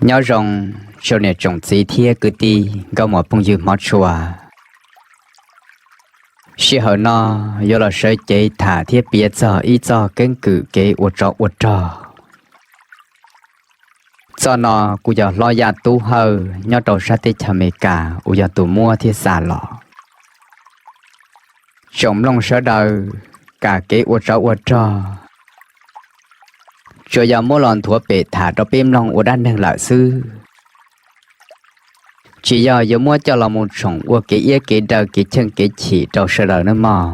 Nyob zoo, tsoom niam tsoom txiv thiab kwv tij nkauj muam phooj ywg hmov tshua. Sij hawm no yuav los sawv cev tham thiab piav txog ib txoj keeb kwm kev ua tsov ua rog. Txoj no kuv yog hlob Yaj Tub Hawj nyob rau sab teb chaws Amelikas uas yog tus muab thiab xa los. Tsoom mloog sawv daws, kam kev ua tsov ua rog, tsuas yog muab los nthuav pem tham rau peb mloog ua dab neeg lawm xwb, tsis yog yuav muab coj los mus tshoom ua kev iab kev daw kev cheej kev chim rau sawv daws nawb mog.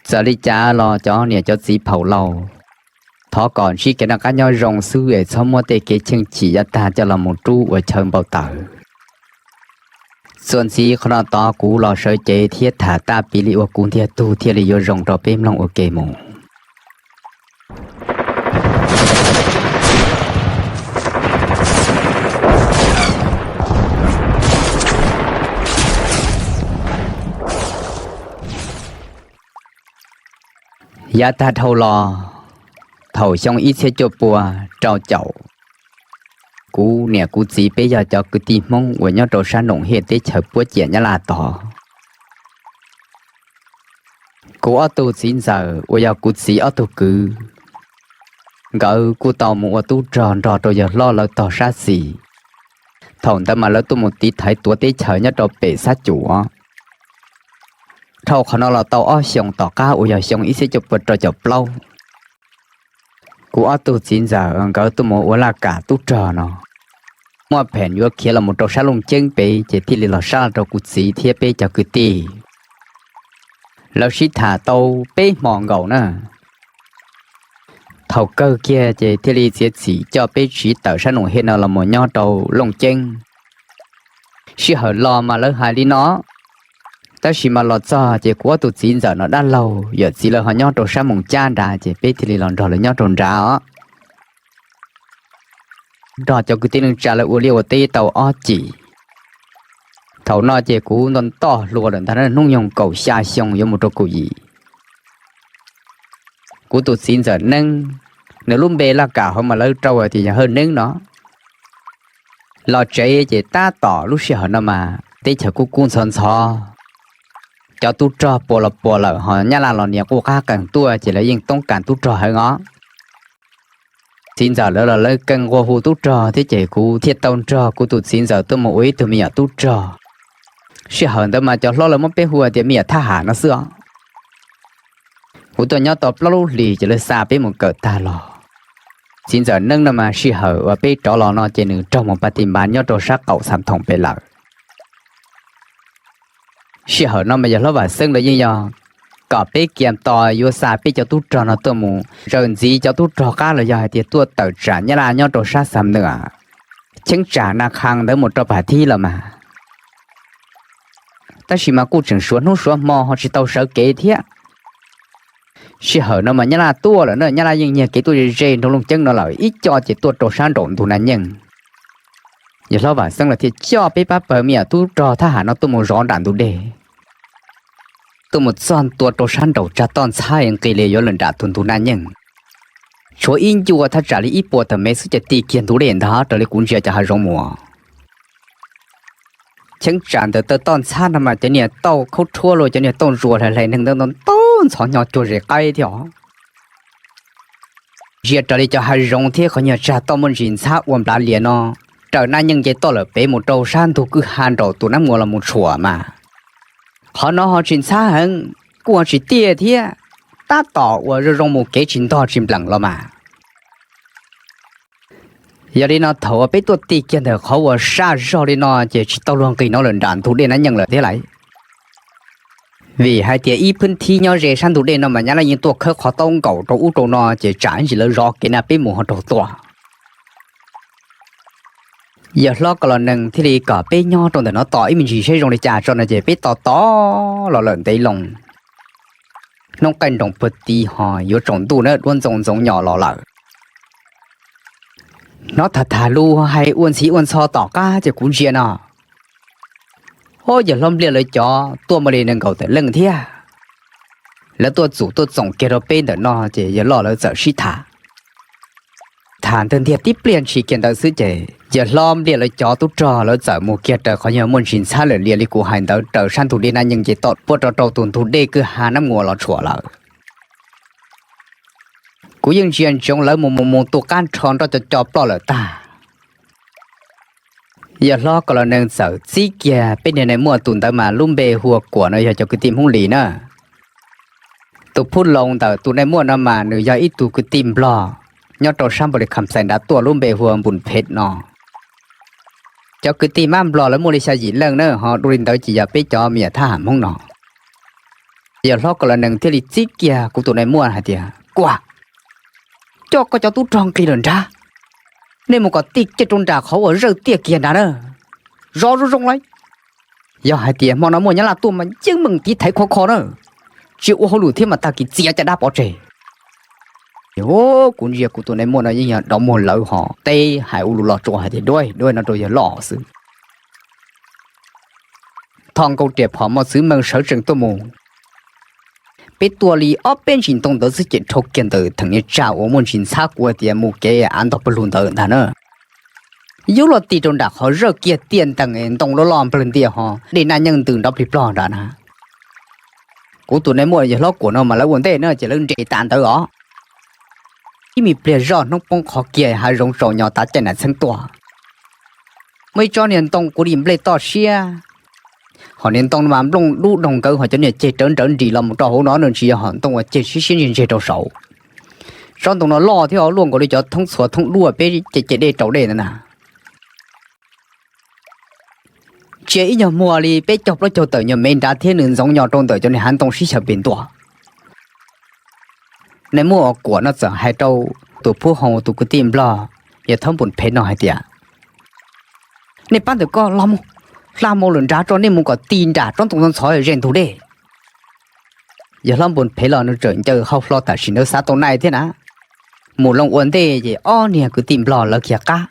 Txawm li cas los cov niam cov txiv phaum laus, thov kom ntsib kev noj qab nyob zoo xwb es txhob muab tej kev cheej chim yav tag coj los mus rub ua chaw npau taws. Txuas ntxiv qhov no tod kuv los sawv cev thiab tham tag piv li uas kuv ntiag tug thiaj li yuav zoo rau peb mloog ua ke mus. Yav tag dhau los, thaum xyoo ib txhiab cuaj pua rau caum, kuv niam kuv txiv peb yog cov kwv tij Hmoob uas nyob rau sab Noom Hiaj teb chaws puab ciam Nyab Laj tod. Kuv ob tug txiv ntxawm uas yog kuv txiv ob tug kwv, nkawd kuj tau mus ua tub rog nrog rau yawg hlob lawv tog sab xis. Thaum ntawd mas lawv tuaj mus tiv thaiv tuav teb chaws nyob rau pem Xab Cum. Dhau qhov no los tau ob xyoos tom qab uas yog xyoo ib txhiab cuaj pua rau caum plaub, kuv ob tug txiv ntxawm nkawd tuaj mus ua laj kam tub rog no, muaj pheem yuav khiav los mus rau sab Looj Ceeb pem ces thiaj li los sab los rau kuv txiv thiab peb cov kwv tij. Lawv sib tham tau peb hmo nkaus na. Thaum kawg kiag ces thiaj li txiav txim coj peb tsiv tawm sab Noom Hiaj no los mus nyob rau Looj Ceeb. Sij hawm los mas lawv hais li no, tab sis mas los txog ces kuv ob tug txiv ntxawm no dab laug yawm txiv lawv ho nyob rau sab Moos Cab nrad ces peb thiaj li los nrog lawv nyob rau nrad os. Nrog cov kwv tij neej tsa lawv ua liaj ua teb tau ob cim. Thaum no ces kuv nto ntoj hluas lawm ntag, hnub nyoog kaum xya xyoo yuav mus rau kaum yim. Kuv tus txiv ntxawm Neeb, nws lub npe laj kam hauv mas lawv rau hais tias yog Hawj Neeb no. Los tsev ces tab tom lub sij hawm no mas teb chaws kub kub ntxhov ntxhov, cov tub rog puas los puas lawm ho Nyab Laj los nias quj qab qees tuaj ces lawv yeej toob kas tub rog heev os. Txiv ntxawm lawv los lawv keej nqua hu tub rog thiab ces kuv thiaj tau nrog kuv tus txiv ntxawm tuaj mus ua ib tug me nyuam tub rog. Sij hawm ntawd mas cov hlob lawv muab peb hu tias me nyuam thab ham no xwb os. Kuv tuaj nyob tau plaub lub hlis ces lawv xa peb mus kawm tag los. Txiv ntxawm Neeb no mas sij hawm uas peb rov los no ces nws raug mus pa ti npav nyob rau sab qaum Xam Thoom pem lawm. Sij hawm no mas yawg hlob Vam Xeeb lawv yeej yog kom peb kiag tos yuav xa peb cov tub rog no tuaj mus zaws ntxiv cov tub rog qab los yog hais tias tuaj tawm tsam Nyab Laj nyob rau sab Xam Nuam, cheeb tsam Na Khas ntawd mus rau Pham Thib los mas. Tab sis mas kuj tseem suav hnub suav hmo ho tsis tau sawv kev thiab. Sij hawm no mas Nyab Laj tuaj lawm na, Nyab Laj yeej nyiag kev tuaj ze ze nrog Looj Ceeb no lawm, ib co ces tuaj rau sab nraum ntug Naj Nyeej. Yawg hlob Vam Xeeb lawv thiaj coj peb pab pawg me nyuam tub rog thab ham no tuaj mus zov nram ntug dej, tuaj mus txog ntua rau sab nraum tsag toj ntxhab nqis li yuav lawm nram tus ntug Naj Nyeej. Tshuav ib ncua thaj tsam li ib puas tawm mev xwb ces ti kiag ntug dej ntag raws li kuv ntsia cov hav zoov mus. Cheeb tsam ntawm taw toj ntxhab no mas cov niag tauj khaub rhuab los cov niag tauj ntsuas hlais hlais neeg ntawd ntau ntau ntxhov nyo cuag zes qaib thiab os. Ntsia raws li cov hav zoov thiab qhov nyuag tsag toj muaj ntsis ntxhab ua nplav lias no, raws Naj Nyeej nce toj lawm pem mus rau sab ntug kwj ha nraum tus Nab Muas los mus tshuam mas, qhov no ho tsis ntxhab heev, kuj ho tsis tiaj thiab, tab tom uas zoo zoo mus kev tsis ntog tsis npleem los mas. Yog li no thaum uas peb tuaj ti kiag ntawm qhov uas saj zog li no ces tsis tau luag nqis no lawm nram ntug dej Nab Nyeej lawm thiab lauj. Vim hais tias ib phwb thib nyob ze sab ntug dej no mas Nyab Laj yeej tuaj khawb qhov taub nkaum rau ub rau no ces tsam ib ntsis lawv zov kev na peb mus ho raug tua. Yawg hlob Kos Los Nees thiaj li kom peb nyob rau ntawm no tos ib me ntsis seb zoo li cas tso no ces peb tos tos los lawm ntev loo. Hnub qaij nroos puag ti ho yuav tsaus ntuj na duab ntxoov ntxoov nyos los lawm. Hnov tham tham lus hais ua ntxhiv ua ntxho tom qab ces kuv ntsia no, o, yawg hlob Npliaj lawv cov tuaj muaj li nees nkaum tawm leej thiab. Lawv tuaj txum tuaj txoom kiag rau peb ntawm no ces yawg loj lawv txawm sib tham. Tham ntawd ntiag tib pliag ntshis kiag ntawd xwb ces yawg hlob Npliaj lawv cov tub rog lawv txawm mus kiag raws qhov nyuag muaj ntsis ntxhab lawm lias li kuv hais ntawd raws sab ntug dej Naj Nyeej ces tom puab rau rau tus ntug dej kwj ha Nab Muas los tshuam lawm. Kuv yeej ntsia ntsoov lawv mus mus mus tu qab nrho nroj co co ploj lawm tag. Yawg hlob Kos Los Nees txawm txib kiag peb niag nais muaj tus ntawd mas lub npe hu ua Kuam no yog cov kwv tij Hmoob Lis na. Tus phub loos ntawm tus nais muaj no mas nws yog ib tug kwv tij Nplog nyob rau sab Npaus Lis Kham Xais nrad tuaj lub npe hu ua Npus Phev no. Cov kwv tij mab Nplog lawv muaj li xya yim leej na ho dua li ntawd ces yog peb cov me nyuam thab ham Hmoob no. Yawg hlob Kos Los Nees thiaj li txib kiag kuv tus nais muaj hais tias, Kuam, coj koj cov tub rog nqis lawm nrad, nej mus kom tij kiag rau nram qhov uas zawj tiaj kiag nrad na, zov zoo zoo lauj. Yog hais tias hmo no muaj nyab laj tuaj mas yeej meem tiv thaiv khov kho na, tsis ua hauj lwm thiab mas tag kis txiav caj dab pov tseg. Kuv ntsia kuv tus nais muaj no yeej yog dov muag lawv ho teb hais ua lus los tsuas hais tias, Duav, duav no rau yawg loj xwb. Thoj nkauj riam phom mos txwv mees sawv tsees tuaj mus. Peb tuaj li ob peb ntsis ntoo ntawd xwb ces dhau kiag ntawm theem niag tsag uas muaj ntsis ntxhab kuv tias mus kev av ntog pawg lug ntawd ntag na. Yub luaj ti rau nram qhov zawj kiag tiaj ntees ntoo loj loj nplawg ntias ho dej Naj Nyeej ntws nrov plig plog nrad na. Kuv tus nais muaj yawg hlob Kuam no mas lawv ua ntej na ces lawv nres tas ntawd os. Ib me pliag zoj hnub poob qho kiag hav zoov tsaus nyo tav caij nam txheeb tuaj. Muaj ib tsob niag ntoo kuv li nplej toj siab, ho niag ntoo no mas nplooj dub doog nkawd ho cov niag ceg rawv nrawv nris los mus rau hauv no nws tsis yog ho ntoo uas ceg siab siab ntseg ntseg rau saud. Tsob ntoo no loj thiab luaj nkaus li cov thoob txhuav thoob duaj peb ce ce dej rau dej ntawd na. Tsia ib nyuag muag li peb caug plaub caug tawm nyuag mev nrad thiab nws ntxoov nyo rau ntawm cov niag hav ntoo sib xyaw pes ntua. Nais muaj uas Kuam no txawm hais rau tus phub hoos tus kwv tij Nplog yawg hlob Npus Phev no hais tias, Nej pab ntawm koj los mus, hla mus lawm nrad tso, nej mus kom ti nram tsob ntoo ntxhov ntxhov ze ntug dej. Yawg hlob Npus Phev los nws tseem ncaws hau hlo tam sim ntawd xav tau nai thiab na. Mus loo ua ntej ces ob niag kwv tij Nplog lawv kiag qab.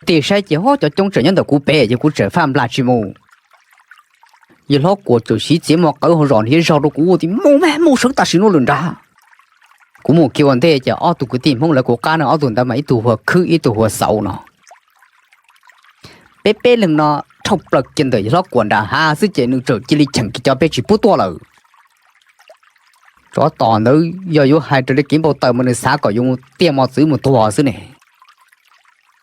Tig saib ces ho cov coob tseem nyob ntawm kuv pem ces kuv tseem faj nplas tsis mus. Yawg hlob Kuam txawm siv txiav mos qawv hauv zos thiab zaug rau kuv tias, Mus mas mus, sawv tam sim no lawm nrad. Kuv mus kiag ua ntej ces ob tug kwv tij Hmoob lawv kuv qab no, ob tug ntawd mas ib tug hu ua Khwb ib tug hu ua Xauv no. Peb peb leeg no dhau plaws kiag ntawm yawg hlob Kuam nram hav xwb ces nws txawm cia li cheem kiag cov peb tsis pub tuaj lawm. Tsov tom ntawd yog yuav hais raws li kev npau taws mas nws xav kom yuav tiaj mos txwv mus tuag xwb ne.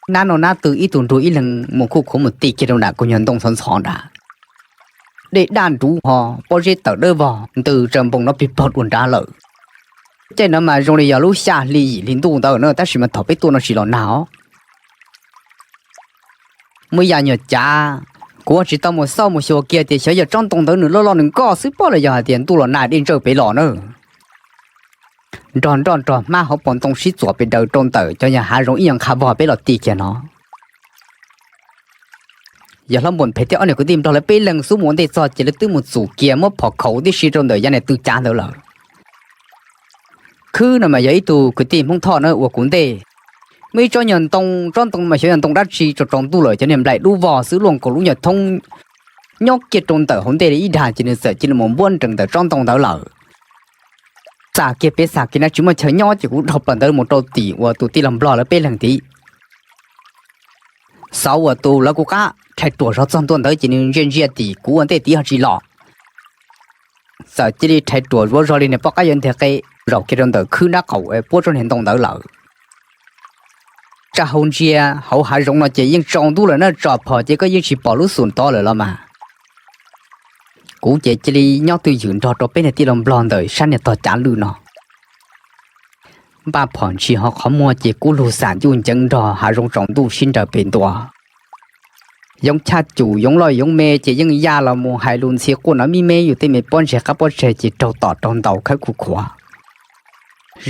Nab no nab tw ib tug nrug ib leeg mus khuj khuav mus ti kiag rau nram kuv nyuag ntoo ntxhov ntxhov nrad. Dej daj nruv ho pob zeb tawm dawb vog ntws tsaws npoo no plig pog dua nrad lawm. Caij no mas zoo li yog lub xya hli yim hli ntuj ntawd na, tab sis mas thaum peb tuaj no tsis los nag os. Muaj ib yam nyuag cav, kuv tsis tau mus xauj mus xyuas kiag tias xyov yog tsob ntoo ntawd nws loj loj nws nkoj xwb pob los yog hais tias ntuj los nag dej ntsawj pem los na. Nrog nroj nrog hmab hauv paus ntoo sib txuas pes daws rau ntawm cov nyuag hav zoov ib nyuag nqha vog peb los ti kiag no. Yawg hlob Npus Phev thiab ob niag kwv tij Nplog lawv peb leeg xub mus ua ntej txog ces lawv twb mus txum kiag muab phom khaum tib si rau ntawm yav niag tw cav ntawd lawm. Khwb no mas yog ib tug kwv tij Hmoob Thoj na ua kuv ntej. Muaj ib tsob nyuag ntoo, tsob ntoo mas xyov yog ntoo dab tsi tsaus tsaus ntuj lawm cov niag nplaim dub vog xwb luaj nkaus lub nyuag thoob nyob kiag rau ntawm hauv ntej li ib dag ces nws txawm cia li mus npuab nrees ntawm tsob ntoo ntawd lawm. Xam kiag pem xam kiag na tsis muaj chaw nyob ces kuv dhau plaws ntawd mus rau tim uas tus tij laug Nplog lawv peb leeg tid. Xauv uas tus lawv kuv qab rhais ruam zog txog ntua ntawd ces nws ntsia ntsia tim kuv ua ntej tid ho tsis los. Txawm cia li rhais ruam zuav zog li niag poj qab yuav nteg qe zaum kiag rau ntawm Khwb nrab qaum puab tsob niag ntoo ntawd lawm. Tsa hau ntsia hauv hav zoov no ces yeej tsaus ntuj lawm na, tsom phom ces koj yeej tsis pom lub xum tod lawm los mas. Kuv ces cia li nyob twj ywm nrog rau peb niag tij laug Nplog ntawm sab niag tog cav lwj no. Npaj phom ntshis ho qhov muag ces kub lug xam ncuj nceev nrog hav zoov tsaus ntuj sib nraws pes ntua. Yoov chaj cum yoov loj yoov me ces yeej ya los mus hais lus ntxhi quaj no mib me yus tej me pob ntseg qab pob tseg ces raug tom raug ntaus khawb khuv khuav.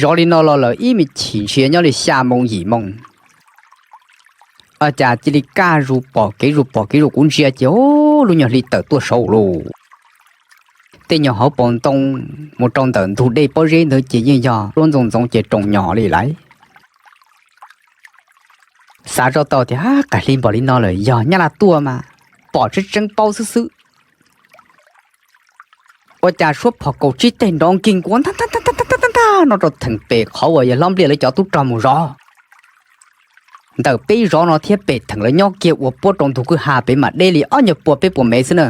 Zov li no los lawm ib me chim ntshe nyob li xya moo yim moo. Ua cas cia li kaj zus pom kev zus pom kev zus kuv ntsia ces lub nyuag hli tawm tuaj saud lauj. Tej nyuag hauv paus ntoo mus rau ntawm ntug dej pob zeb ntawd ces yeej yog lub ntxoov ntxoov ces roos nyos li lauj. Xav tso tau tias qaim hli npaum li no lawm yog nyab laj tuaj mas pom tseeb tseeb paub xwb xwb. Ua cas suab phom kaum tsib teg nrov nkig nkuav ntag ntag ntag no rau theem pem qhov uas yawg hlob Npliaj lawv cov tub rog mus zov. Ntawm peb zov no thiab pem theem lawv nyob kiag ua puab rau ntug kwj ha pem mas deb li ob nyuag pua peb puas mev xwb na.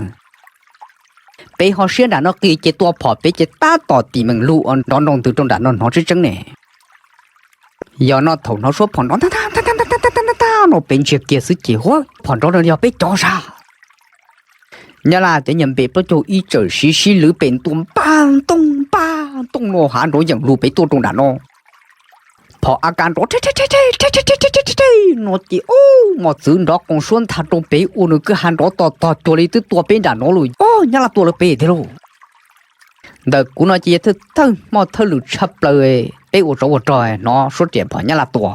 Pem ho siab nram no qis ces tua phom pem ces tab tom tim meem lug ua nrov nroo ntws rau nram no hnov tseeb tseeb ne. Yog no thaum hnov suab phom nrov tag tag no pem ntsiag kiag xwb ces hu phom nrov no yog peb cov sab. Nyab Laj cov nyuag npe plaub caug ib txawm siv sib lwv pem ntua npaj ntooj npaj ntooj no hav nrov yeem lug pem tuaj rau nram no. Phom a kas nrov no ces ub mos txwv nrov qoo suab ntha rau pem ua nws kwj ha nrov tog tog cuag li twb tua peb nram no lawm, o Nyab Laj tua lawv pem tiag lauj. Ntawm kuv no ces yog thawj thawj hmo thawj lwm tshaj plaws peb ua tsov ua rog hnov suab riam phom Nyab Laj tua.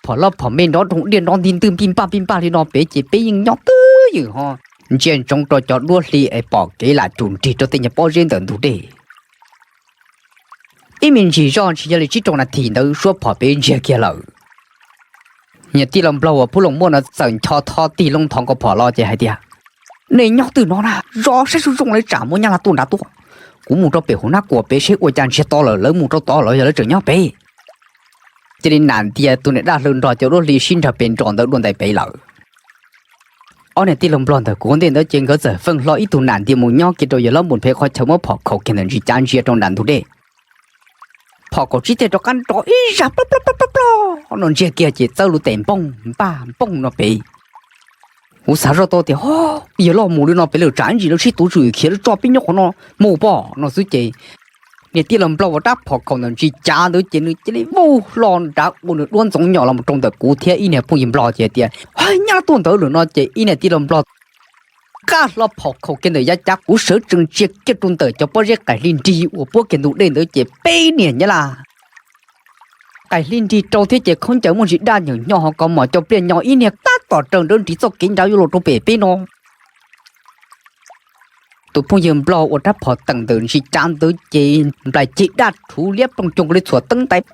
Phom loj phom me nrov nroo diaj nrov nti ntwg npij npaj npij npaj li no pem ces peb yeej nyob twj ywm ho ntsia ntsoov rau cov duab hli es pom kev lam tsum nrig rau tej nyuag pob zeb ntawm ntug dej. Ib me ntsis zoj tsis yog li tsib rau nas this ntawd suab phom pem ntsiag kiag lawm. Niag tij laug nplog uas Phub Loos Muaj no txawm ncho tho tig loo nthov nkaus phom los ces hais tias, nej nyob twj no na, zov saib zoo zoo li tsam muaj Nyab Laj tuaj nrad tuaj. Kuv mus rau pem hauv Nab Kuam pem seb ua cas ntsiag to lawm, lawv mus rau tod los yog lawv tseem nyob pem. Cia li nam ntias tus niag dab hlaw nrog cov duab hli sib nrog pes nrov ntawd dua ntais pem lawm. Ob niag tij laug nplog ntawm kuv ua ntej ntawd ces nkawd txawm feej hlo ib tug nam ntias mus nyob kiag rau yawg hlob Npus Phem qhov chaw muab phom khaum kiag ntawm ntsis cav ntsia rau nram ntug dej. Phom kaum tsib teg rov qab nrov ib zaj plob plob plob plob no ntsiag kiag ces txawb lub tes npooj npaj npooj no pem. Kuv xav zoj tau tias, o, yawg loj mus li no pem lawm tsam ib ntsis lawv sib tuav tswm khiav lawv tso peb nyob qhov no mus pob no xwb ces niag tij laug nplog uas rab phom khaum ntawm ntsis cav ntawd ces nws cia li vau hlo nrad ua nws duab ntxoov nyom los rau ntawm kuv thiab ib niag phooj ywg nplog ces tias, Nyab Laj tuaj ntawd lawm no ces ib niag tij laug nplog qaj hlo phom khaum kiag ntawm yav cav kuv sawv tsees ntsia kiag rau ntawm cov pob zeb qaim hli nrig uas puab kiag ntug dej ntawd ces peb niag Nyab Laj qaim hli nrig rau thiab ces khaub ncaws muaj ntsis daj nyeem nyo ho kov mom cov pliaj nyo ib niag tab tom raws nrawv nrig txoj kev nrad yuav los rau pem peb no. Tus phooj ywg nplog uas rab phom teem ntawm ntsis cav ntawd ces nplaim ceg daj rhuv liab ploog cuag nkaus li txhuam teeb ntais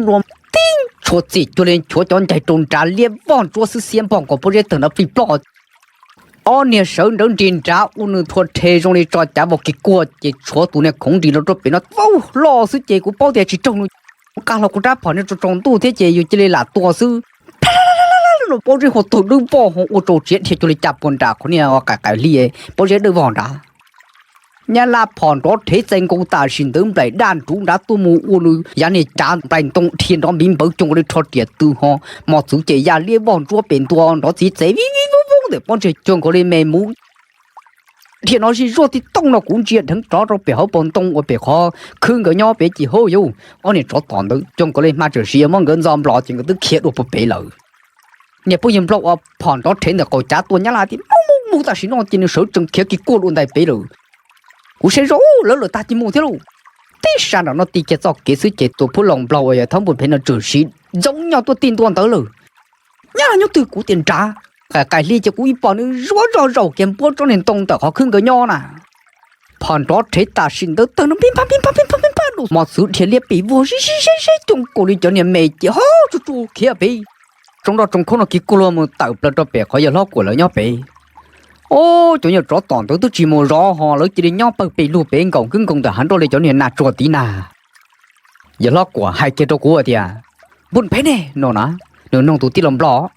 nua tib nchuav txim cuag li nchuav cov ncaig rau nrad liab voj ntsuab xwb xiab npog nkaus pob zeb tawg nrad plig ploj. Ob niag sawv nrawv nrig nrad ua nws thua rhe zoo li tso cav vau kis kuag ces tshuav tus niag khoov nrig los rau pem no vau hlo xwb ces kuv paub tias tsis raug nws. Kuv qaj hlo kuv rab phom niag tsaus tsaus ntuj thiab ces yus cia li lam tua xwb. Pob zeb ho tawg dawb vog ho ua rau txiav dhia cuag li cas puag nram qhov niag qaim qaim hli, pob zeb dawb vog nrad. Nyab Laj phom nrov rhev txais nkaus tam sim ntawd nplaim daj nruv nrad tuaj mus ua nws yav niag cav nplaim ntoo dhia nrov npiv npawv cuag nkaus li rho riam tw ho mos txwv ces ya liab voj ntsuab pem ntua nrov txiv txev vij vij vub vub ntawm pob ntseg cuag nkaus li me muv. Dhia no zij zuag tib tooj no kuv ntsia dheev rov rau pem hauv paus ntoo uas pem qhov khwb nkawd nyob pem ces hauj yauv, ob niag tsov tom ntawd cuag nkaus li hma tseem siv yuav muab nkawd ntxo nplos ces nkawd twb khiav dua puag pem lawm. Niag phooj ywg nplog uas phom nrov rhev ntawm qaum cav tua Nyab Laj tias mus mus mus tam sim no ces nws sawv tsees khiav kis kuag dua ntais pem lawm. Kuv saib zoj lawv lawm tag cia mus thiab lauj. Tib sab nram no ti kiag txoj kev xwb ces tus phub loos nplog uas yawg Thab Npus Phev no tsuas siv ntxoov nyoj tuaj tig ntua ntawd lawm. Nyab Laj nyob twg kuv tias nrad, qaim qaim hli ces kuv ib pom nws zuav zoj zaum kiag npuab tsob niag ntoo ntawm qhov khwb nkawd nyob na. Phom nrov rhev tam sim ntawd tawg no pib npaj pib npaj pib npaj pib npaj dua mos txwv dhia liab pis vuag zib zib zib zib cuag nkaus li cov niag me ces ho tsuj tsuj khiav pem. Tsoov nroj tsoov khaub no kiv kuj luag mus tawm plaws rau pem qhov yawg hlob Kuam lawv nyob pem. Ob cov nyuag tsov tom ntawd twb tsis mus zov ho lawv cia li nyob pawg pes lug pem nkaum kwb nkaus ntawm hav nroj li cov niag nas tsuag tiv nag. Yawg hlob Kuam hais kiag rau kuv tias, Npus Phev ne no na, nws noog tus tij laug nplog.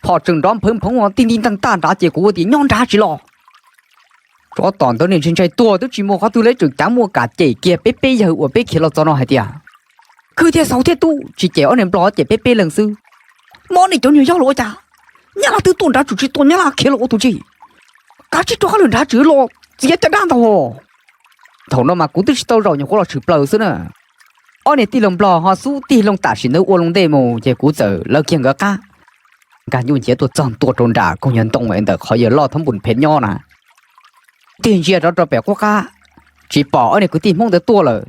Phom tseem nrov nphawv nphoov tig nti ntaj ntaj nrad ces kuv tias nyob nrad tsis los. Tsov tom ntawd niag ntshai ntshai tuag twb tsis mus qhov twg li tseem cav muaj kam cem kiag peb peb yawg uas peb khiav los txog no hais tias, Khwb thiab xaus thiab tub, tsis cem ob niag nplog cem peb peb leeg xwb. Mob nej cov niag yog los ua cas? Nyab Laj twb tuaj nrad tsum tsis tua Nyab Laj khiav los ua tus tsi? Kav tsij rov qab lawm nrad tsum los txiav caj dab ntag. Thaum no mas kuv twb tsis tau zaum nyuam qhuav los tshwm plaws xwb na. Ob niag tij laug nplog ho xub tig loo tam sim ntawd ua loo ntej mus ces kuv txawm lawv kiag nkawd qab, nkag nyuj nciav tuaj txog ntua rau nram koog nyuag ntoo ntawm qhov yawg loj Thab Npus Phev nyob na. Tig ntsia rov rau pem qub qab, tsis pom ob niag kwv tij Hmoob ntawd tuaj lawm.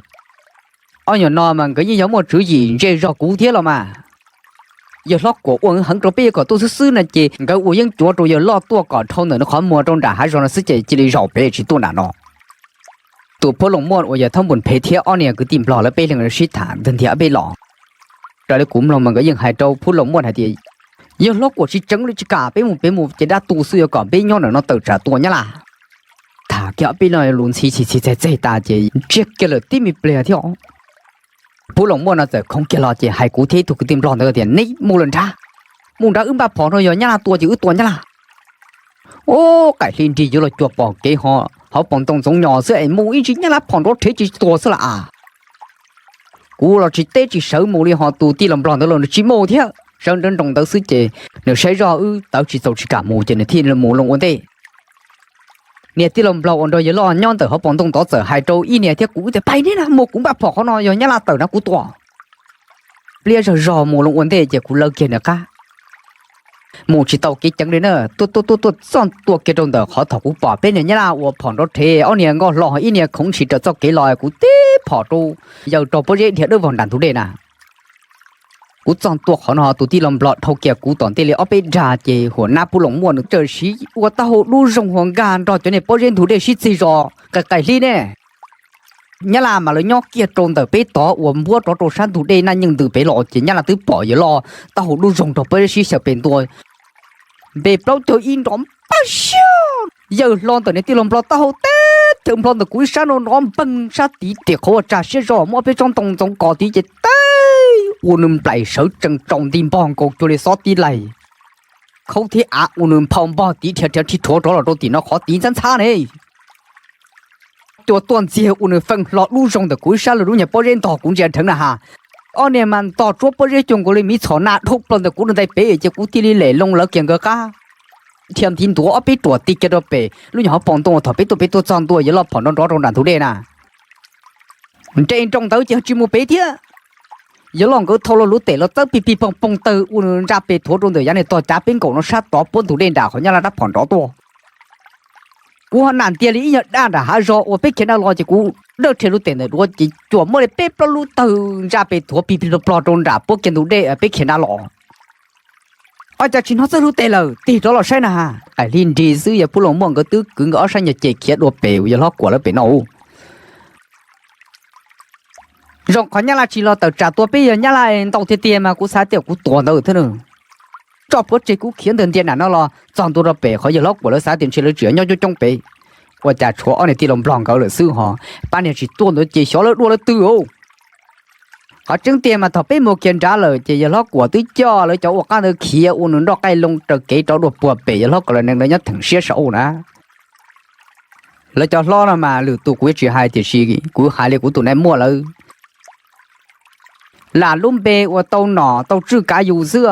Ob nyuag no mas nkawd yeej yog muaj tswv yim ntse zog kuv thiab los mas. Yawg hlob Kuam ua heev rau peb yuav kom tuaj xwb xwb no ces nkawd ua yeeb cuav rau yawg loj tuaj kom dhau ntawm nws qhov muag rau nram hav zoov no xwb ces cia li zaum pem tsis tuaj nram no. Tus phub loos muaj uas yawg Thab Npus Phev thiab ob niag kwv tij nplog lawv peb leeg sib tham ntag ntiag ob peb los. Raws li kuv mloog mas nkawd yeej hais rau phub loos muaj hais tias, Yawg hlob Kuam tsis tseev li tsis kam peb mus pem mus ces dab tu xwb yuav kom peb nyob ntawm no tawm tsam tua Nyab Laj. Tham kiag ob peb lo lus ntxhi txhis txhis txeg txeg tas ces ntsiag kiag lawm tib me pliag thiab os. Phub Loos Muaj no txawm khoov kiag los ces hais kuv thiab ib tug kwv tij nplog ntawd tias, neb mus lawm nrad, mus nrad, wb npaj phom no, yog nyab laj tua ces wb tua nyab laj. Ub, qaim hli nrig yuav los cuag pom kev ho hauv paus ntoo ntxoov nyos xwb es mus ib ntsis nyab laj phom nrov rhev tsis tua xwb las as. Kuv los tsis teb tsis sawv mus li, ho tus tij laug nplog ntawd los nws tsis mus thiab, sawv nrawv nroos ntawd xwb ces nws saib zoj wb tawv tsis txaus tsis kam mus ces nws thiaj mus loo ua ntej. Niag tij laug nplog uas nrog yawg loj nyob ntawm hauv paus ntoo tod txawm hais rau ib niag thiab kuv tias, pais neb na, mus, kuv npaj phom qhov no, yog nyab laj tawm na kuv tua. Pliab zog zog mus loo ua ntej ces kuv lawv kiag nws qab. Mus tsis tau kev ceev li na, tuaj tuaj tuaj tuaj txog ntua kiag rau ntawm qhov thaum kuv pom peb niag nyab laj ua phom nrov rhev, ob niag nkoj hlo ib niag khoov ntshis raws txoj kev los, kuv tib phom rau, yaws rau pob zeb dhia dawb vog nram ntug dej na. Kuv txog ntua qhov no tus tij laug nplog dhau kiag kuv tom ntej li ob peb dag ces huam nab Phub Loos Muaj nws txawm siv ua taub hau dub zoo hua nkag nrog cov niag pob zeb ntug dej sib txig zos qais qais hli ne. Nyab laj mas lawv nyob kiag rau ntawm peb tod uas npuab rov rau sab ntug dej Naj Nyeej ntws pem los ces nyab laj twb pom yawg loj taub hau dub zoo nrog pob zeb sib xyaw pem ntua. Npe plaub caug ib nrov npaj siab, yaws hlo ntawm niag tij laug nplog taub hau teb chaws nplog ntawm kuv ib sab no nrov npeeg sab tid, ris qhov uas tsag siab zog muaj peb tsob ntoo ntxoov kos tid ces teb ua nws nplaim sawv tsees tsaus nti npog nkaus cuag li xob tib laig. Khaub thiab av ua nws nphau npog tid dhia rhiav rhi rhuav rov los rau tim no qhov tid ntxhab ntxhab ne. Cua tuaj ntxiag ua nws feej hlo dub zoo ntawm kuv ib sab lub nyuag pob zeb ntog kuv ntsia dheev na has. Ob niag mas ntog tsuab pob zeb cuag nkaus li miv txhom na dhau plaws ntawm kuv ntaim pem ces kuv thiaj li lem loo lawv kiag nkawd qab, dhia ntiv ntuav ob peb ruam ti kiag rau pem lub nyuag hauv paus ntoo thaum peb tuaj peb tuaj txog ntua yawg loj phom nrov nrov rau nram ntug dej na. Nres nroos ntawd ces tsis mus pem thiab. Yawg loj nkawd thau los luv tes los txawb pig pig poog poog tawg ua nws ntsa pes thuav rau ntawm yav niag tog cav peb nkaum no sab tod puab ntug dej nram qhov nyab laj rab phom nrov tuaj. Kuv ho nam ntiag li ib nyuag daj nram hav zog uas peb khiav na los ces kuv dawj rhe lub tes ntawm duav ces cuam muaj li peb plaub lub tawg ntsa pes thuav pig pig plog plog rau nram puab kiag ntug dej peb khiav na los. Ob, cas tsis hnov txawj lub tes lawm, tig rov los saib na has. Qaim hli nrig xwb yog Phub Loos Muaj nkawd twb kwv nkawd ob sab nyuag ces khiav dua pem uas yog Hlob Kuam lawv pem no. Zoo qhov nyab laj tsis los tawm tsam tua peb, yog nyab laj ntau tiag tiag mas kuv xav tias kuv tuag ntawd thiab na. Tso puab tseg kuv khiav ntawg ntiag nram no los txog ntua rau pem qhov yawg Hlob Kuam lawv xav tias ntshe lawv tseem yuav nyob coob coob pem. Ua cas tshuav ob niag tij laug nplog nkawd lawm xwb ho pab niag tsis tuaj ntawd ces xyov lawv dua lawv twg os. Qhov tseeb tiag mas thaum peb mus kiag nrad lawm ces yawg Hlob Kuam twb coj lawv cov ua qab ntawd khiav ua nws nroj qaij loo raws kev rov dua puag pem yawg Hlob Kuam lawv nees lawv nyob theem siab saum na. Lawv cov hlob no mas lwm tus kuv yuav tsis hais tiam sis kuv hais li kuv tus nai muaj lawm. Lam lub npe uas tau nom tau tswj kav yus xwb,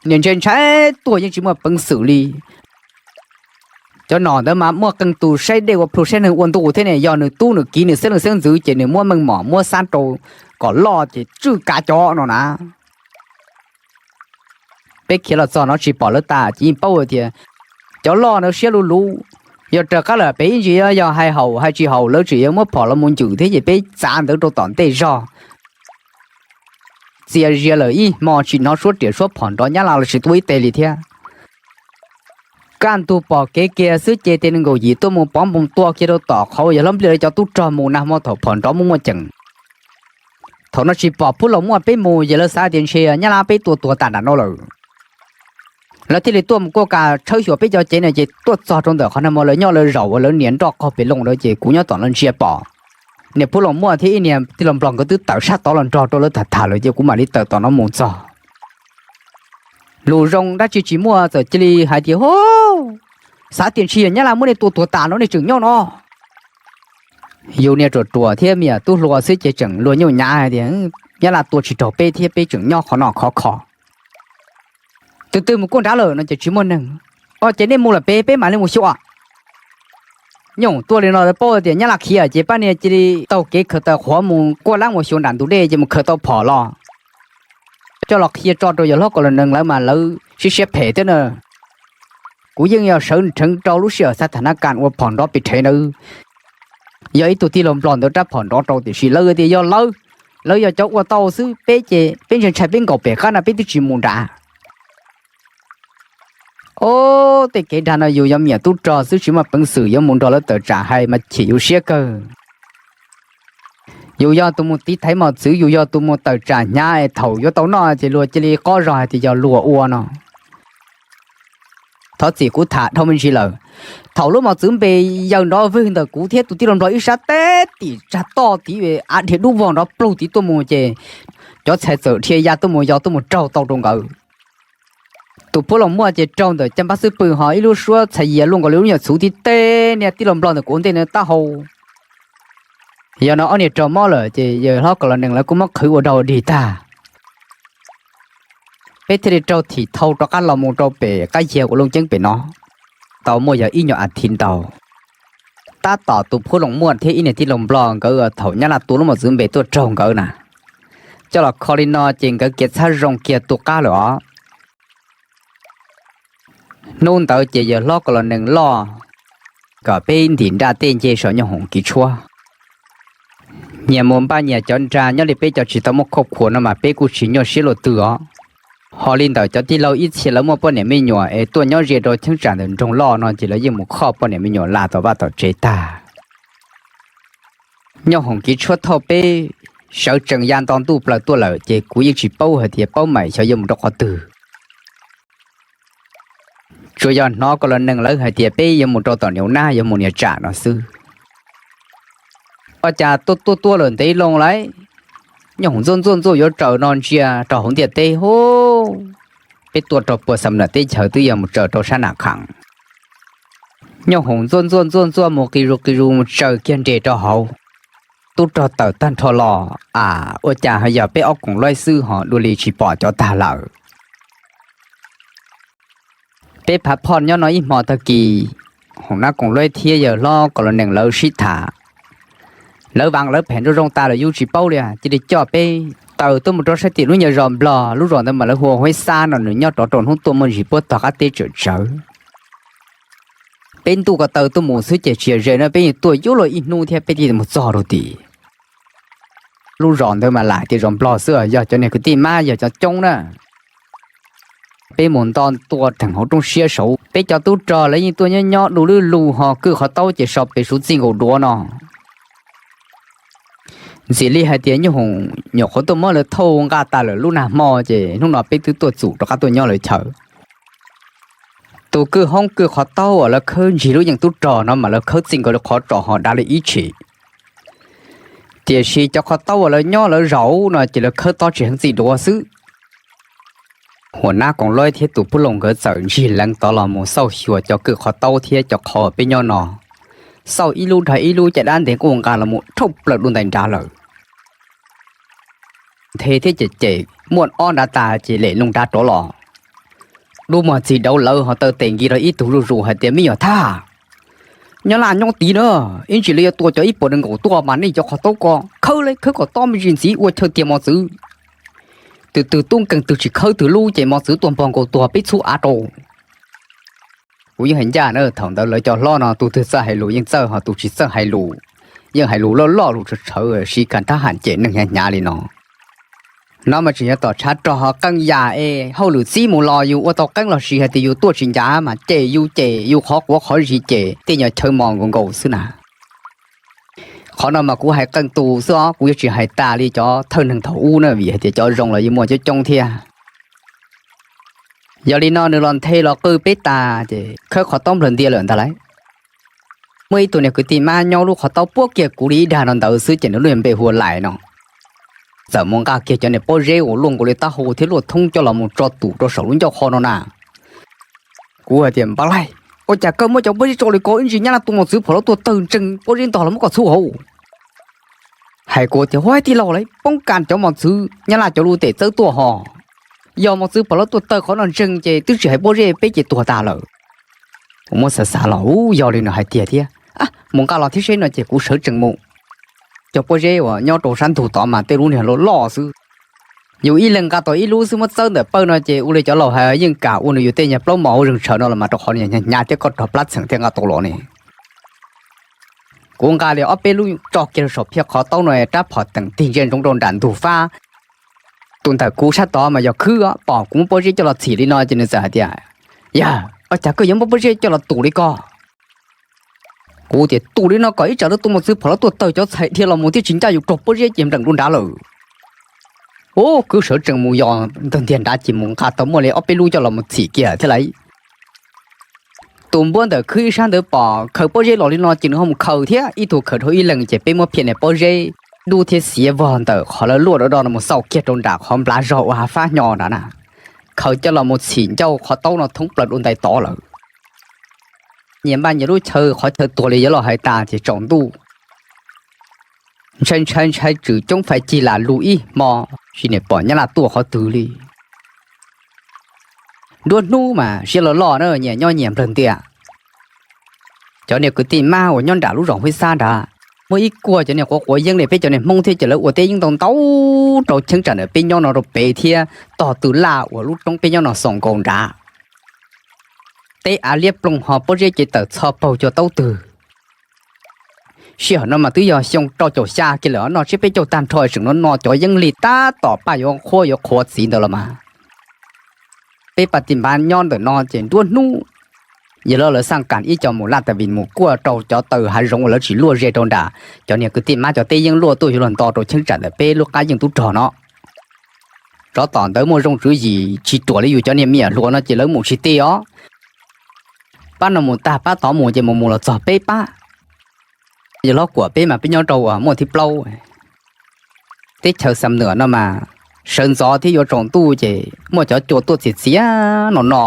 niam ntshai ntshai tuag yeej tsis muaj peev xwm li. Cov nom ntawd mas muaj qee tus saib dej ua plhu saib neeg ua ntu thiab ne, yog nws tub nws kiv nws xeeb leej xeeb ntxwv ces nws muab meej mom muab xab rau kom loj ces tswj kav cov no na. Peb khiav los txog no tsis pom lawv tas ces yeej paub tias cov loj ntawd siab luv luv, yog raws qab lawm pem ib ntsis yog hais haum hais tsis haum lawv tseem yuav muab phom los mus ncwm thiab ces peb txav ntawd rau tom ntej zog. Txias zias lawm ib hmo tsis hnov suab riam suab phom nrov nyab laj los tsis tuaj ib teg li thiab. Kaj ntug pom kev kiag xwb ces tes nees nkaum yim tuaj mus pov npoo tua kiag rau tom qhov uas yawg Hlob Npliaj lawv cov tub rog mus na hmo thaum phom nrov muaj muaj ceem. Thaum no tsis pom Phub Loos Muaj peb mus ces lawv xav tias ntshe nyab laj peb tua tuag tas nram no lawm. Lawv thiaj li tuaj mus kuaj kas tshawb xyuas peb cov cev no ces tuaj txog rau ntawm qhov nag hmo lawv nyob lawv zaum uas lawv nias nroj qaug pem loo lawm ces kuv nyob tom no ntsia pom. Niag Phub Loos Muaj thiab ib niag tij laug Nplog nkawd twb tawm sab tod los nrog rau lawv tham tham lawm ces kuv mam li tawm tom no mus txog. Lus zoo dab tsi tsis muaj txawm cia li hais tias, Hu, xav tias ntshe yog nyab laj muab nej tua tuag tas no nej tseem nyob no. Yus niag ruam ruam thiab me nyuam tub hluas xwb ces tseem luag nyuj nyav hais tias, Nyab laj tua tsis raug peb thiab peb tseem nyob qhov no khov kho. Tus twg mus kuaj nrad lawm no ces tsis muaj neeg. O, ces nej mus lawm peb, peb mam li mus xyuas. Nyuj tuaj li no lawv paub tias nyab laj khiav ces pab niag cia li taug kev khaws taws qhuav mus kuaj lab mus xyuas nram ntug dej ces mus khaws tau phom los coj los qhia tso rau yawg hlob kom los nees lawv mas lawv siab siab phem thiab na. Kuv yeej yog sawv nrheev rau lub sij hawm xav tham nab kas ua phom nrov pes rhev ntawd. Yog ib tug tij laug Nplog ntawd rab phom nrov rau tiam sis lawv tias yog lawv, lawv yog cov ua tau xwb, peb ces peb ntshai ntshai peb nkaum pem qab no peb twb tsis mus nrad. O, tej kev dag no yus yog me nyuam tub rog xwb tsis muaj peev xwm yuav mus nrog lawv tawm tsam hais mas chim yus siab kawg. Yus yog tus mus tiv thaiv mos txwv, yus yog tus mus tawm tsam hnyav es thaum yuav tau noj ces luag cia li qob zog hais tias yog luag ua no. Thov txim kuv tham dhau me ntsis lawm. Thaum lub mos txwv npe yaws nrov vwg ntawm kuv thiab tus tij laug nplog ib sab teb tim tsag toj tid, av dhia dub vog nrov plug tid tuaj mus ces cov txhais txawm dhia ya tuaj mus yos tuaj mus raug tau rau nkawd. Tus phub loos muaj ces raug ntawm caj npab xwb pw, ho ib lub suab txhais yias luaj nkaus li lub nyuam txhuv tib teb niag tij laug nplog ntawm kuv ntej no taub hau. Yog no ob niag raug mob lawm ces yawg hlob Kos Los Nees lawv kuj muab qhwv ua dog dig tag. Peb thiaj li raug thim thau rov qab los mus rau pem qab yias ua looj ceeb pem no, tau muaj yog ib nyuag as thiv ntau. Tab tom tus phub loos muaj thiab ib niag tij laug nplog nkawd thaum Nyab Laj tua lub mos txwv npe tuaj raug nkawd na, coj los kho li no ces nkawd kiav txhab zoo kiag tu qab lawm os. Hnub ntawd ces yawg hlob Kos Los Nees loj kom peb ntim nraj tej nce saum nyuj hoom kiv tshuab. Nyias mus npaj nyias cov nra, nyob li peb cov tsis tau muaj khoj khuas no mas peb kuj tsis nyuaj siab luaj twg os. Ho li ntawm cov tij laug ib txhia lawv muaj poj niam me nyuam es tuaj nyob ze rau cheeb tsam ntawm nroog loj no ces lawv yeej mus khoj poj niam me nyuam las tom vaj tom tsev tag. Nyuj hoom kiv tshuab thauj peb sawv tsees ya nto ntuj plaws tuaj lawm ces kuv yeej tsis paub hais tias paub mam xyov yuav mus rau qhov twg. Tsuas yog hnov Kos Los Nees lawv hais tias peb yuav mus rau tom niam nab yuav mus niam tsam no xwb. Ua cas tuaj tuaj tuaj lawm ntev loo lauj, nyuj hoom ntxuaj ntxuaj ntxuaj yuav raws no ntsia rau hauv ntiaj teb hu, peb tuaj rau puag xam nam teb chaws twb yog mus tsaws rau sab nam kham. Nyuj hoom ntxuaj ntxuaj ntxuaj ntxuaj mus qis zus qis zus mus tsaws kiag nres rau hauv. Tub rog tawm tag nrho los, a, ua cas ho yog peb ob koom loib xwb ho dua li tsis pom cov tag lawm. Peb phav phoj nyob no ib hmo tag kis, hoom nab koom loib thiab yawg hlob Kos Los Nees lawv sib tham. Lawv vav lawv phem nroo zoo tas lawm yus tsis paub li, cia li coj peb taws tuaj mus rau sab tim lub nyuag zos nplog, lub zos ntawd mas lawv hu ua Huab Xab no, nws nyob rov rau hnub tuaj muaj ntsis puab tog qab teb tsawm tsawv. Peb ntuj ko taw tuaj mus xwb ces tsis yog ze na, peb yeej tuaj yuav luag ib hnub thiab peb thiaj mus txog rau tim. Lub zos ntawd mas lam tias zos nplog xwb, yog cov niag kwv tij mab yog cov coob na. Peb mus nto ntua theem hauv roob siab saud, peb cov tub rog lawv yeej tuaj nyob nyob du lub lug ho kwj qhov taub ces so pem suv txij nkaus duav no. Ntxim li hais tias nyuj hoom nyuam qhuav tuaj muab lawv thauj nqa tas lawm lub nag hmo ces hnub no peb twb tuaj txum rov qab tuaj nyob lawv chaw. Tus kwj hoob kwj qhov taub uas lawv khawb ntsig lub yeej tub rog no mas lawv khawb txij nkaus li qhov tsos ho dav li ib tshim. Tiam sis cov qhov taub uas lawv nyob lawv zaum no ces lawv khawb tob tsis heev txij duav xwb. Huas nab koom loib thiab tus pub loos nkawd txawm ntsig leev tod los mus xauj xyuas cov kwj qhov taub thiab cov qhov peb nyob no, xauj ib lub dhau ib lub, caj dab ntev quj nqa los mus dhau plaws dua ntais nrad lawm. Nthe thiab cem cem muaj ob nrad tas ces lem loo nrad rov los. Dub muag txig dauv lawv ho taw tes nkis rau ib tug zuj zus hais tias, Me nyuam thab, nyob laj nyob tid na, ib ntsis lawv yuav tua cov ib puas nees nkaum tuaj mas nej cov qhov taub ko khawb li khawb kom tob me ntsis ntxiv ua chaw tiag mos txwv. Twg twg tub nkeeg twg tsis khawb twg lub ces mos txwv tuaj npog nkaus tuag peb txhub av rau. Kuv yeej hais ncaj na, thaum ntawd lawv cov hlob no tus twg txawj hais lus yeej txawj, ho tus tsis txawj hais lus yeej hais lus loj loj lus tshawv tshawv siv kas thab ham cem neeg hnyav hnyav li no. No mas tseem yog tom tshav rog ho qee yam es hauj lwm txib mus los yus ua tau qeeb los sis hais tias yus tuaj tsis ncav mas cem yus, cem yus qhov quav qhov zis, cem tej nyuag chaw mos nkaus nkaus xwb na. Qhov no mas kuv hais qee tus xwb os, kuv yuav tsis hais tas li cov thawj neeg thaum ub na, vim hais tias cov zoo los yeej muaj coob coob thiab. Yog li no nws los nthe los qw peb tas ces khawb qhov taub nplawg ntia lawm ntag lauj. Muaj ib tug niag kwv tij mab nyob lub qhov taub puab kiag kuv li ib dag no ntawd xwb ces nws lub npe hu ua Lais no. Txawm mus nqa kiag cov niag pob zeb uas luaj nkaus li taub hau thiab luaj thoob coj los mus tso tus rau saum lub ncauj qhov no na. Kuv hais tias, Npab Laij, ua cas koj muab cov pob zeb tso li ko, ib ntsis nyab laj tua mos txwv phom lab tuag tawg ntseeg pob zeb ntog los muab koj txhub hauv? Hais kuv tias, Huab tij laug, lawv poob kas cov mos txwv nyab laj cov lub tes txawb tuaj ho. Yog mos txwv phom lab tuaj tawg qhov no ntseeg ces twb tsis hais pob zeb peb ces tuag tas lawm. Kuv muab xav xav los, Ub, yog li nws hais tiag thiab. Mus nqa los thiab seb no ces kuv sawv tsees mus. Cov pob zeb uas nyob rau sab ntug tod mas tej lub niag loj loj xwb. Yus ib leeg nqa tau ib lub xwb, muab txawb ntawm pawg no ces ua li cov laus hais yeej kam ua nws yus tej nyuag plaub mos hauv zeeg tshav no los mas rau qhov niag hnyav thiab koj rog plab txheem thiaj nqa tau los ne. Kuv nqa li ob peb lub tso kiag rau saum phiaj qhov taub no, rab phom teem tig ntsia ntsoov rau nram ntug fab. Tus ntawm kuv sab tod mas yog khwb, pom kuv muab pob zeb coj los txhim li no ces nws txawm hais tias, Yawg, ua cas koj yuav muab pob zeb coj los tus li ko? Kuv tias, Tus li no kom ib tsam lawv tua mos txwv phom lab tuaj tawg cov txhais dhia los mus thiaj tsis ncaj yus raug pob zeb ces npleem dua nrad lawm. Ub, kuv sawv tsees mus yos ntawm ntiag nrad ces mus nqa tau muaj li ob peb lub coj los mus txhim kiag thiab lauj. Tus npuab ntawm khwb ib sab ntawd pom khaws pob zeb los li no ces nws ho mus khaws thiab, ib tug khaws dhau ib leeg ces peb muab phiaj niag pob zeb dub thiab xiav vog ntawm qhov lawv luaj do do no mus xauj kiag rau nram qhov nplaj zog ua hav fab hnyo nrad na. Khaws coj los mus txhim ncauj qhov taub no thoob plaws dua ntais tod lawm. Nyias npaj nyias lub chaw, qhov chaw tuag li yuav los hais tas ces tsaus ntuj ntshai ntshai ntshai tswm coob fais cig lam lug ib hmo, tsis nim pom nyab laj tuaj qhov twg li. Nruab hnub mas siab loj loj na, nyias nyob nyias nplawg ntias. Cov niag kwv tij mab uas nyob nram lub zos Huib Xab nrad, muaj ib kuag cov niag quav quav yeeb li peb cov niag Hmoob thiab ces lawv ua teb yeeb ntau ntau rau cheeb tsam ntawm peb nyob no rau pem thiab tog tw laj uas lub roob peb nyob no xaus nkaus nrad. Teb av liab ploog ho pob zeb ces tawm txho paug cuag taub twg. Sij hawm no mas twb yog xyoo rau caum xya kiag lawm, noj tsiab peb caug tag nrho tseem no no cov yeeb li tab tom paj yuav qhuav yuav qhuav txiv ntawd los mas. Peb pas tis npav nyob ntawm no ces nruab hnub yog lawv lawv xaj kas ib co mus laj tas vim mus kuaj rau cov taw hav zoov uas lawv tsis luaj ze rau nram cov niag kwv tij mab cov teb yeeb luaj tuaj yuav luag nto rau cheeb tsam ntawm peb lub qab yeej tub rog no. Tsov tom ntawd muaj zoo tswv yim tsis ruam li yus cov niag me nyuam hluas no ces lawv mus tsis ti os. Pab no mus tag pab tod mus ces mus mus los txog peb pab. Yawg hlob Kuam peb mas peb nyob rau uas muaj thib plaub. Teb chaws Xam Nuam no mas sawv ntxov thiab yuav tsaus ntuj ces muaj cov cua tuaj txias txias no no.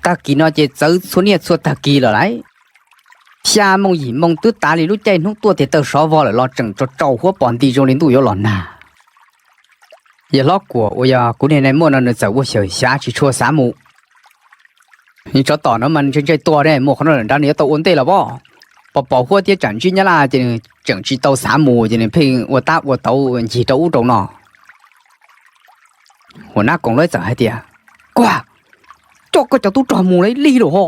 Tag kis no ces txawv txhua niaj txhua tag kis lawm lauj. Xya moo yim moo twb tav li lub caij hnub tuaj tias taw sov vog lawm los tseem tsaus tsaus huab pos nti zoo li ntuj yuav los nag. Yawg hlob Kuam uas yog kuv niag nais muaj no nws txawm ua xyawm xyav tsis tshua xav mus. Tsov tom no mas nws ntshai ntshai tuag ne, mus qhov no lawm nrad nws yuav tau ua ntej los as. Pos pos huab thiab tsam ntsib nyab laj ces nws tseem tsis tau xav mus ces nws pheej ua tab ua tauv ncig rau ub rau no. Huas nab koom lawv txawm hais tias, Kuam, coj koj cov tub rog mus lig lauj ho.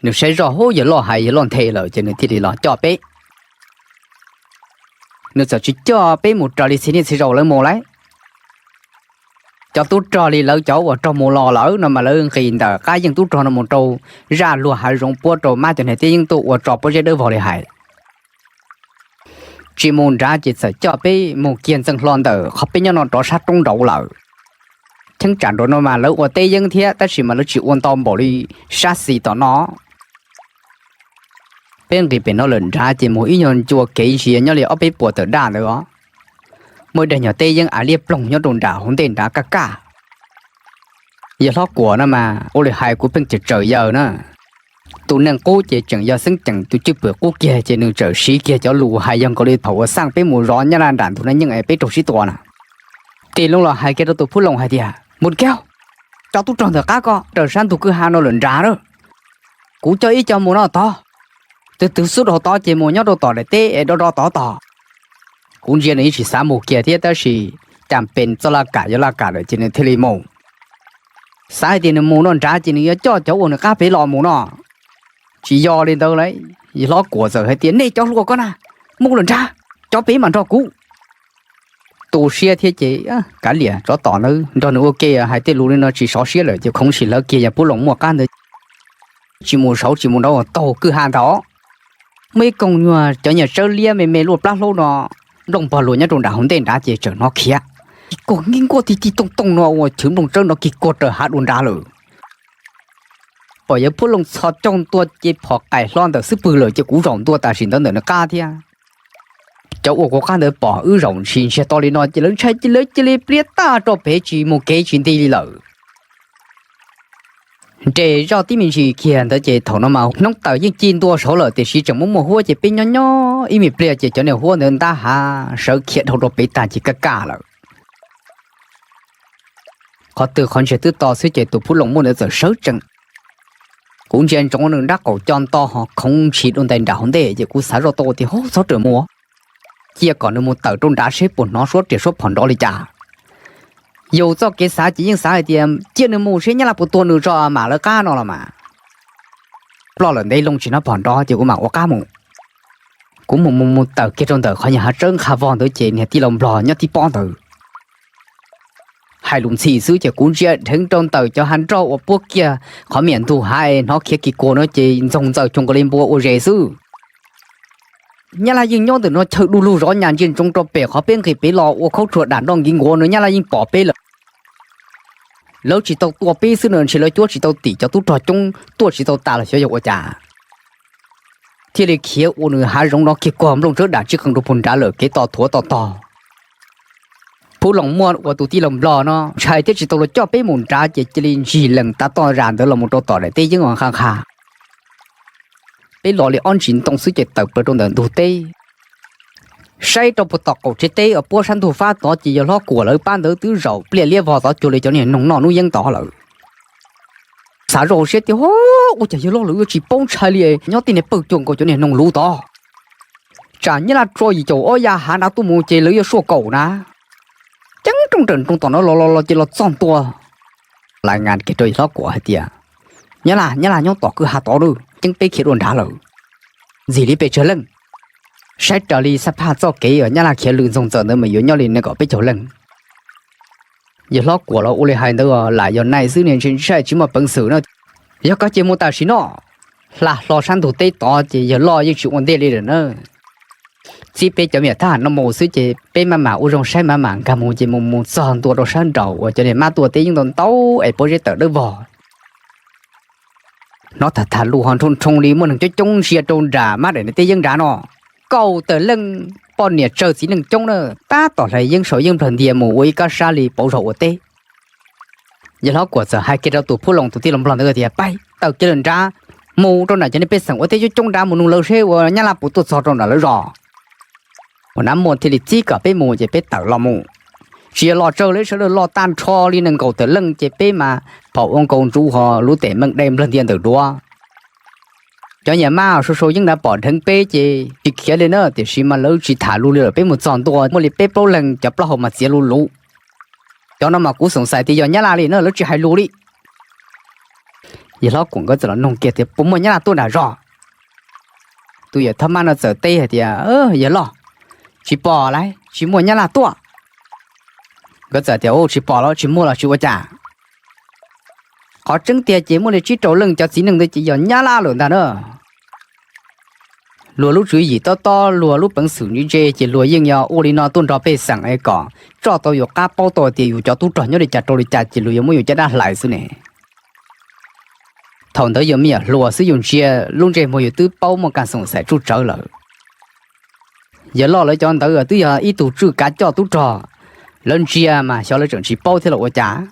Nws saib zoj hub yawg loj hais yawg loj nthe lawm ces nws thiaj li los coj peb. Nws txawm tsis coj peb mus raws li txhia niaj txhia zaus lawv mus lauj. Cov tub rog li lawv cov uas raug mus los lawm no mas lawv nqis ntawm qab yeej tub rog no mus rau zaj luag hav zoov puab rau mab cov niag teb yeeb tuaj ua tso pob zeb dawb vog li hais. Tsis mus nrad ces txawm coj peb mus kiag ntxeev hlo ntawm qhov peb nyob no rov sab roob nraud lawm. Cheeb tsam nraud no mas lawv ua teb yeeb thiab tab sis mas lawv tsis ua ntau npaum li sab xis tom no. Peb nqis pem no lawm nrad ces mus ib nyuag ncua kev ntsia nyob li ob peb puas tawm daj ntawd os. Muaj ib daim nyuag teb yeeb av liab ploog nyob rau nram hauv ntej nrad kaj kaj. Yawg hlob Kuam no mas ua li hais kuv pheej tseem tsawm yawg na. Tus neeg qub ces tseem yog xeeb ceem tus cwj pwm qub kiag ces nws txawm siv kiag cov lus hais yog nkaus li thaum uas xaj peb mus zov nyab laj nram ntug na nyeej es peb raug sib tua na. Tig loo los hais kiag rau tus Phub Loos hais tias, Mus kiag, cov tub rog ntawm qab ko raws sab ntug kwj ha no lawm nrad na. Kuv coj ib co mus no tod, twg twg xub rau tod ces mus nyob rau tom daim teb es do do tod tod. Kuv ntsia nws yeej tsis xav mus kiag thiab tab sis cas pes txoj laj kam yog laj kam lawm ces nws thiaj li mus. Xav hais tias nws mus no nrad ces nws yuav coj cov uas nws qab pem los mus no. Tsis yog li ntawd lauj, yawg hlob Kuam txawm hais tias, Nej cov hluas ko na, mus lawm nrad, cov pem mam nrog kuv. Tu siab thiab ces kav liam, tsov tom ntawd nrog nws ua ke hais tej lus li no tsis sov siab lawm ces khoov sim hlawv kiag yawg Phub Loos muaj qab ntawd tsis mus saud tsis mus nraud taug kwj ha ntawd. Muaj ib koog nyuag cov nyuag tsawb liab me me luaj plab hlaub no, nplooj pog luas nyob rau nram hauv ntej nrad ces tseem hnov khiav kig kuag nkeeb nkuaj tig tig tooj tooj no ua chwv nplooj tsawb no kig kuag raws hav dua nrad lawm. Pom yawg Phub Loos txhos caug ntua ces phom qais hlo ntawm xub pwg lawm ces kuv zaum ntua tam sim ntawd ntawm nws qab thiab. Cov uas kuv qab ntawd pom wb zaum ntshis ntsiag to li no ces lawv ntshai ces lawv cia li pliab tag rau pem tsis mus kev tsis nti li lawm. Nres zoj tib me ntsis kiag ntawd ces thaum no mas hnub taws yeej ci ntua saud lawm tiam sis tseem muaj muaj huab ces peb nyob nyob ib me pliag ces cov niag huab ntawd ntab hav sawv khiav dhau rau pem tag ces kaj kaj lawm. Qhov twg qhov ntsiag twb to xwb ces tus Phub Loos muaj ntawd txawm sawv tsees. Kuv ntsia ntsoov nws nrab qaum co nto ho khoov ntshis dua ntais nram hauv ntej ces kuv xav zoj tau tias, Hub, txhob rawm mus, cia kom nws mus tawm rau nrad seb puas hnov suab riam suab phom nrov li cas. Yus txoj kev xav ces yeej xav hais tias cia nws mus seb nyab laj puas tua nws tso mam lawv qab no los mas. Ploj lawm ntev loo tsis hnov phom nrov ces kuv mam ua qab mus. Kuv mus mus mus tawm kiag rau ntawm qhov nyuag hav tsawb nqha vog ntawd ces niag tij laug nplog nyob tib pob ntawd hais lus ntxhi xwb ces kuv ntsia dheev rau ntawm cov hav nroj uas puab kiag qhov miam ntug hav es hnov khiav kis kuag no ces ntxoog ntxaws cuag nkaus li npua ua zes xwb. Nyab laj yeej nyob ntawm no chaw du lug zov nyas ntsia ntsoov rau pem qhov peb nqis pem los ua khaub tshuam dam nroj nkiv nkuav no nyab laj yeej pom peb lawm. Lawv tsis tau tua peb xwb no ntshe lawv cuab tsis tau tim cov tub rog coob tuaj tsis tau tas los xyov yog ua cas, thiaj li khiav ua nws hav zoov no kiag kog nplooj tsawb dam tsib qees rau puag nrad lawm kev to thuav to tog. Phub Loos muaj ua tus tij laug Nplog no ntshai thiab tsis tau luag coj peb mus nrad ces cia li ntsig lees tav toj zam ntawd los mus rau tom daim teb yeeb uas nqha nqha. Peb los li ob ntsis ntoo xwb ces tawm plaws rau ntawm ntug teb. Saib rau puag tom qaum tsev teb uas puab sab ntug fab tod ces yawg hlob Kuam lawv pab ntawd twb zaum pliaj liab vog tod cuag li cov niag noog noj hnub yeeb tod lawm. Xav zoj hauv siab tias, Ua cas yawg hlob lawv yuav tsis paub ntshai li, nyob tib niag pawg cuag nkaus cov niag noog luv tod. Tsam Nyab Laj tso yim caum ob ya hav nrad tuaj mus ces lawv yuav suaj kaum na. Ceeb rooj nrawm nroos tom no los los los ces los txog ntua. Lais ngas kiag rau yawg hlob Kuam hais tias, Nyab Laj, Nyab Laj nyob tom kwj ha tod lawm, ceeb peb khiav dua nrad lawm. Ntxim li pes tsawg leej? Saib raws li xab phaj txoj kev uas Nyab Laj khiav lwm ntxoog txawm ntawd mas yuav nyob li nees nkaum peb caug leej. Yawg hlob Kuam los ua li hais ntawd lam yog nai xwb ne, ntshe ntshai tsis muaj peev xwm na. Yog koj cia mus tam sim no, hla hlo sab ntug teb tod ces yawg loj yeej tsis ua ntej li lawm na. Txib peb cov me nyuam thab ham no mus xwb ces peb maj mam ua zoo saib maj mam nkag mus ces mus mus txog ntua rau sab nraum uas cov niag mab tuaj teb yeeb ntau ntau es pob zeb tawm dawb vog. Hnov tham tham lus ho nrhoo nrhoo li muaj neeg coob coob ntsia rau nram mab daim teb yeeb nrad no. Kaum tawm leej poj niam tsawg txiv neej coob na, tab tom hlais yeeb saum yeeb nplawg ntias mus ua ib kab sab li pauv zog ua teb. Yawg hlob Kuam txawm hais kiag rau tus Phub Loos tus tij laug Nplog ntawd tias, Pab tawm kiag lawm nrad, mus rau nram cov niag pej xeem ua teb coob coob nrad mus nug lawv seb uas Nyab Laj puas tuaj txog rau nram lawv zos. Ua nab muaj thiaj li txib kom peb mus ces peb tawm los mus. Tsis yog los tsawg li, sawv daws los tag nrho li nees nkaum tawm leej ces peb mas phom ua nkaus ntsuv ho lub tes meej dej nplawg ntias ntawm duav. Cov niag mab sau sau yeeb nrad pom dheev peb ces tsis khiav li na, tiam sis mas lawv tsis tham lus li lawm, peb mus txog ntua muaj li peb plaub leeg cov plaub hau mas txiav luv luv. Cov no mas kuv xoom xais tias yog Nyab Laj li na, lawv tsis hais lus li. Yawg hlob Kuam nkawd txawm los nug kiag tias, Puas muaj Nyab Laj tuaj nram zos? Tus yawm thab mab no txawm teb hais tias, Yawg loj, tsis pom lauj, tsis muaj Nyab Laj tuaj. Nkawd txawm tias, Tsis pom los tsis muaj los tsis ua cas. Qhov tseeb tiag ces muaj li tsib rau leej cov txiv neej ntawd ces yog Nyab Laj lawm ntag na. Luag lub tswv yim tob tob, luag lub peev xwm ntse ntse ces luag yeej yog ua li no tuaj nrog pej xeem es kom tso tau yus qab paub tau tias yus cov tub rog nyob li cas rau li cas ces luag yuav muab yus caj dab hlais xwb ne. Thaum ntawd yus me nyuam hluas xwb yus ntsia lub ntsej muag yus twb paub muaj kaj xoom xais tsuj tsawv lawm. Yawg loj lawv cov ntawd twb yog ib tug tswj kav coj tub rog, lawv ntsia mas xyov lawv tseem tsis paub thiab los ua cas.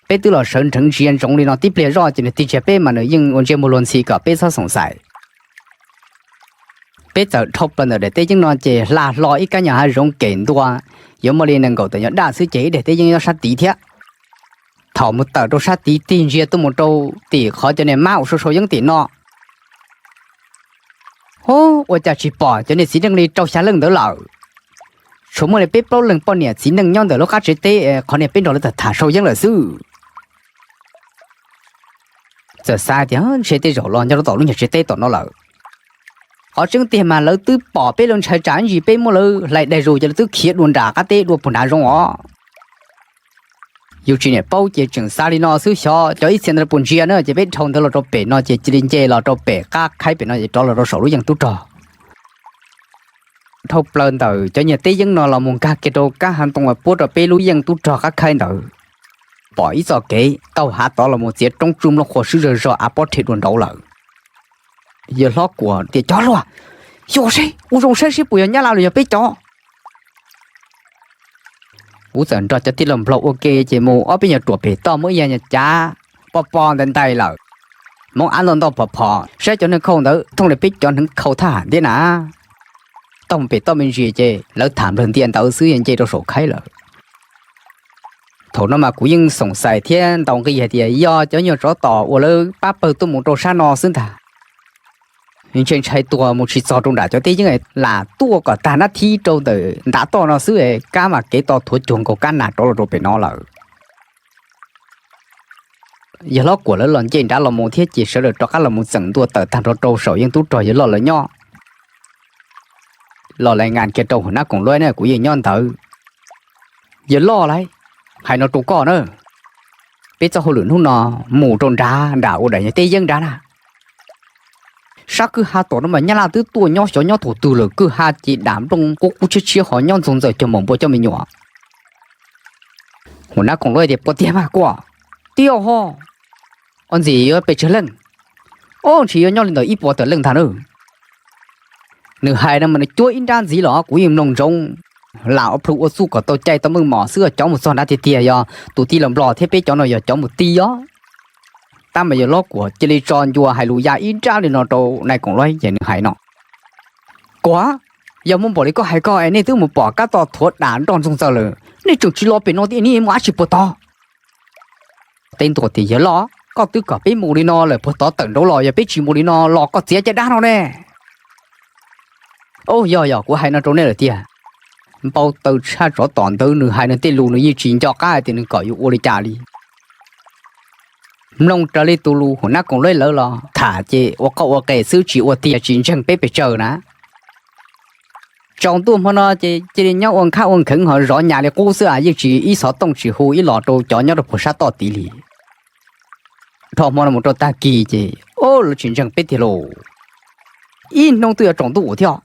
Peb twb los sawv nrheev ntsia ntsoov li no tib pliag zoj ces nws tig ntsia peb mas nws yeej ua ntsej muag luag ntxhi kom peb txhob xoom xais. Peb txawm dhau plaws ntawm daim teb yeeb no ces hla hlo ib kab nyuag hav zoov kem ntua, yuav muaj li nees nkaum tawm nyuag daj xwb ces ib daim teb yeeb nyob sab tid thiab. Thaum mus tawm rau sab tid tig ntsia tuaj mus rau tim qhov cov niag mab uas sau sau yeeb tim no, hu, ua cas tsis pom cov niag txiv neej li rau xya leej ntawd lawm. Tshuav muaj li peb plaub leeg poj niam txiv neej nyob ntawm lub qab tsev teb qhov niag peb nrog lawv tham sau yeeb lawm xwb. Txawm xav tias ntshe tej zaum los nyob rau tom lub nyuag tsev teb tom no lawm. Qhov tseeb tiag mas lawv twb pom peb lawv ntshai tsam ib ntsis peb muab lawv hlais daig zus ces lawv twb khiav dua nram qab teb dua puag nrad zoo os. Yus tsis niam paub ces tseem xav li no xwb, xyov cov ib txhia ntawd puas ntsia na, ces peb dhau ntawd los rau pem no ces cia li nce los rau pem qab khaib pem no ces rov los rau saum lub yeej tub rog. Dhau plaws ntawm cov nyuag teb yeeb no los mus nkag kiag rau kab hav ntoo uas puab rau peb lub yeej tub rog qab khaib ntawd, pom ib txoj kev taug hav tod los mus txiav roob tsuj nplooj qhuav swb zog zog av pob rhe dua nraud lawm. Yawg hlob Kuam tias, Cov hluas, xyuas seb, ua zoo saib seb puas yog Nyab Laj los yog peb cov. Kuv txawm nrog cov tij laug Nplog ua ke ces mus ob peb nyuag ruam pem toj muaj ib yam nyuag cav pob pob ntais ntais lawm, hmoov av ntau ntau phom phom, saib cov neeg khau ntawd thooj li peb cov hneev khau thaj ham ntiab na. Taug mus pem toj me ntsis ces lawv tham nplawg ntias ntawd xwb nce rau saum khaib lawm. Thaum no mas kuv yeej xoom xais thiab ntaus nqi hais tias yog cov nyuag tsov tom uas lawv pab pawg tuaj mus rau sab no xwb ntag. Ntshe ntshai tuag mus tsis txog rau nram cov teb yeeb, lam tuaj kom tag nab thib rau ntawm ntav toj no xwb, kab mas kev to thuav cuag nkaus kab nas rov los rau pem no lawm. Yawg hlob Kuam lawv los nce nrad los mus thiab ces sawv daws rov qab los mus txeem ntua tawm tag nrho rau saum yeej tub rog yawg loj lawv nyob. Los lais ngas kiag rau hauv nab koom luab na, kuv yeej nyob ntawd. Yawg loj lauj, hais no rau koj na, peb txoj hauj lwm hnub no mus rau nrad nram ua daim teb yeeb nrad na. Sab kwj ha tom no mas Nyab Laj twb tuaj nyob xyov nyob thaum twg lawm, kwj ha ces dam nplooj qub qub tshiab tshiab ho nyob ntxoog ntxaws cog maum npua coj me nyuam. Hua nab koom luaj tias, Puas tiag mas kuas? Tiag ho. Ua ntxim yuav pes tsawg leej? Ob, ntshe yuav nyob li ntawm ib puas tawm leej ntag na. Nws hais no mas nws cuab ib nrab ntxiv los kuv yeej mloog ntsoov, lam ua plhu ua txuj kom tau cai tau meej mom xwb, cov mus txog nrad tiag tiag yog tus tij laug Nplog thiab peb cov no yog cov mus tib os. Tab mas yawg Lob Kuam cia li tso ncua hais lus ya ib nrab li no rau nais koom luaj ces nws hais no, Kuam, yog muaj npaum li koj hais ko es nej twb mus pom kab toj thuav dam nroj ntxoog txaws lawm, nej tseem tsis los pem no tias nej muaj dab tsi puag tod? Teb ntua tias, Yawg Lob, koj twb kom peb mus li no lawm puag tod tawm nraud los, yog peb tsis mus li no los koj txiav caj dab no ne. Ob, yog yog kuv hais no rau nej lawm tiag. Npau taws tshaj tsov tom ntawd nws hais nws tej lus nws yeej tsis nco qab hais tias nws kom yuav ua li cas li. Mloog raws li tus lus hua nab koom luaj lawv los tham ces ua qoj ua qe xwb tsis ua tiag tsis ntseeg peb pes tsawg na. Tsaus ntuj hmo no ces cia li nyob ua nkhav ua nkheev ho zov nyas li qub xwb, yeej tsis ib xov tooj tsis hu ib los rau cov nyob rau puag sab toj tid li. Dhau hmo no mus rau tag kis ces, Ob, lawv tsis ntseeg peb tiag lauj. Ib hnub twb yuav tsaus ntuj thiab.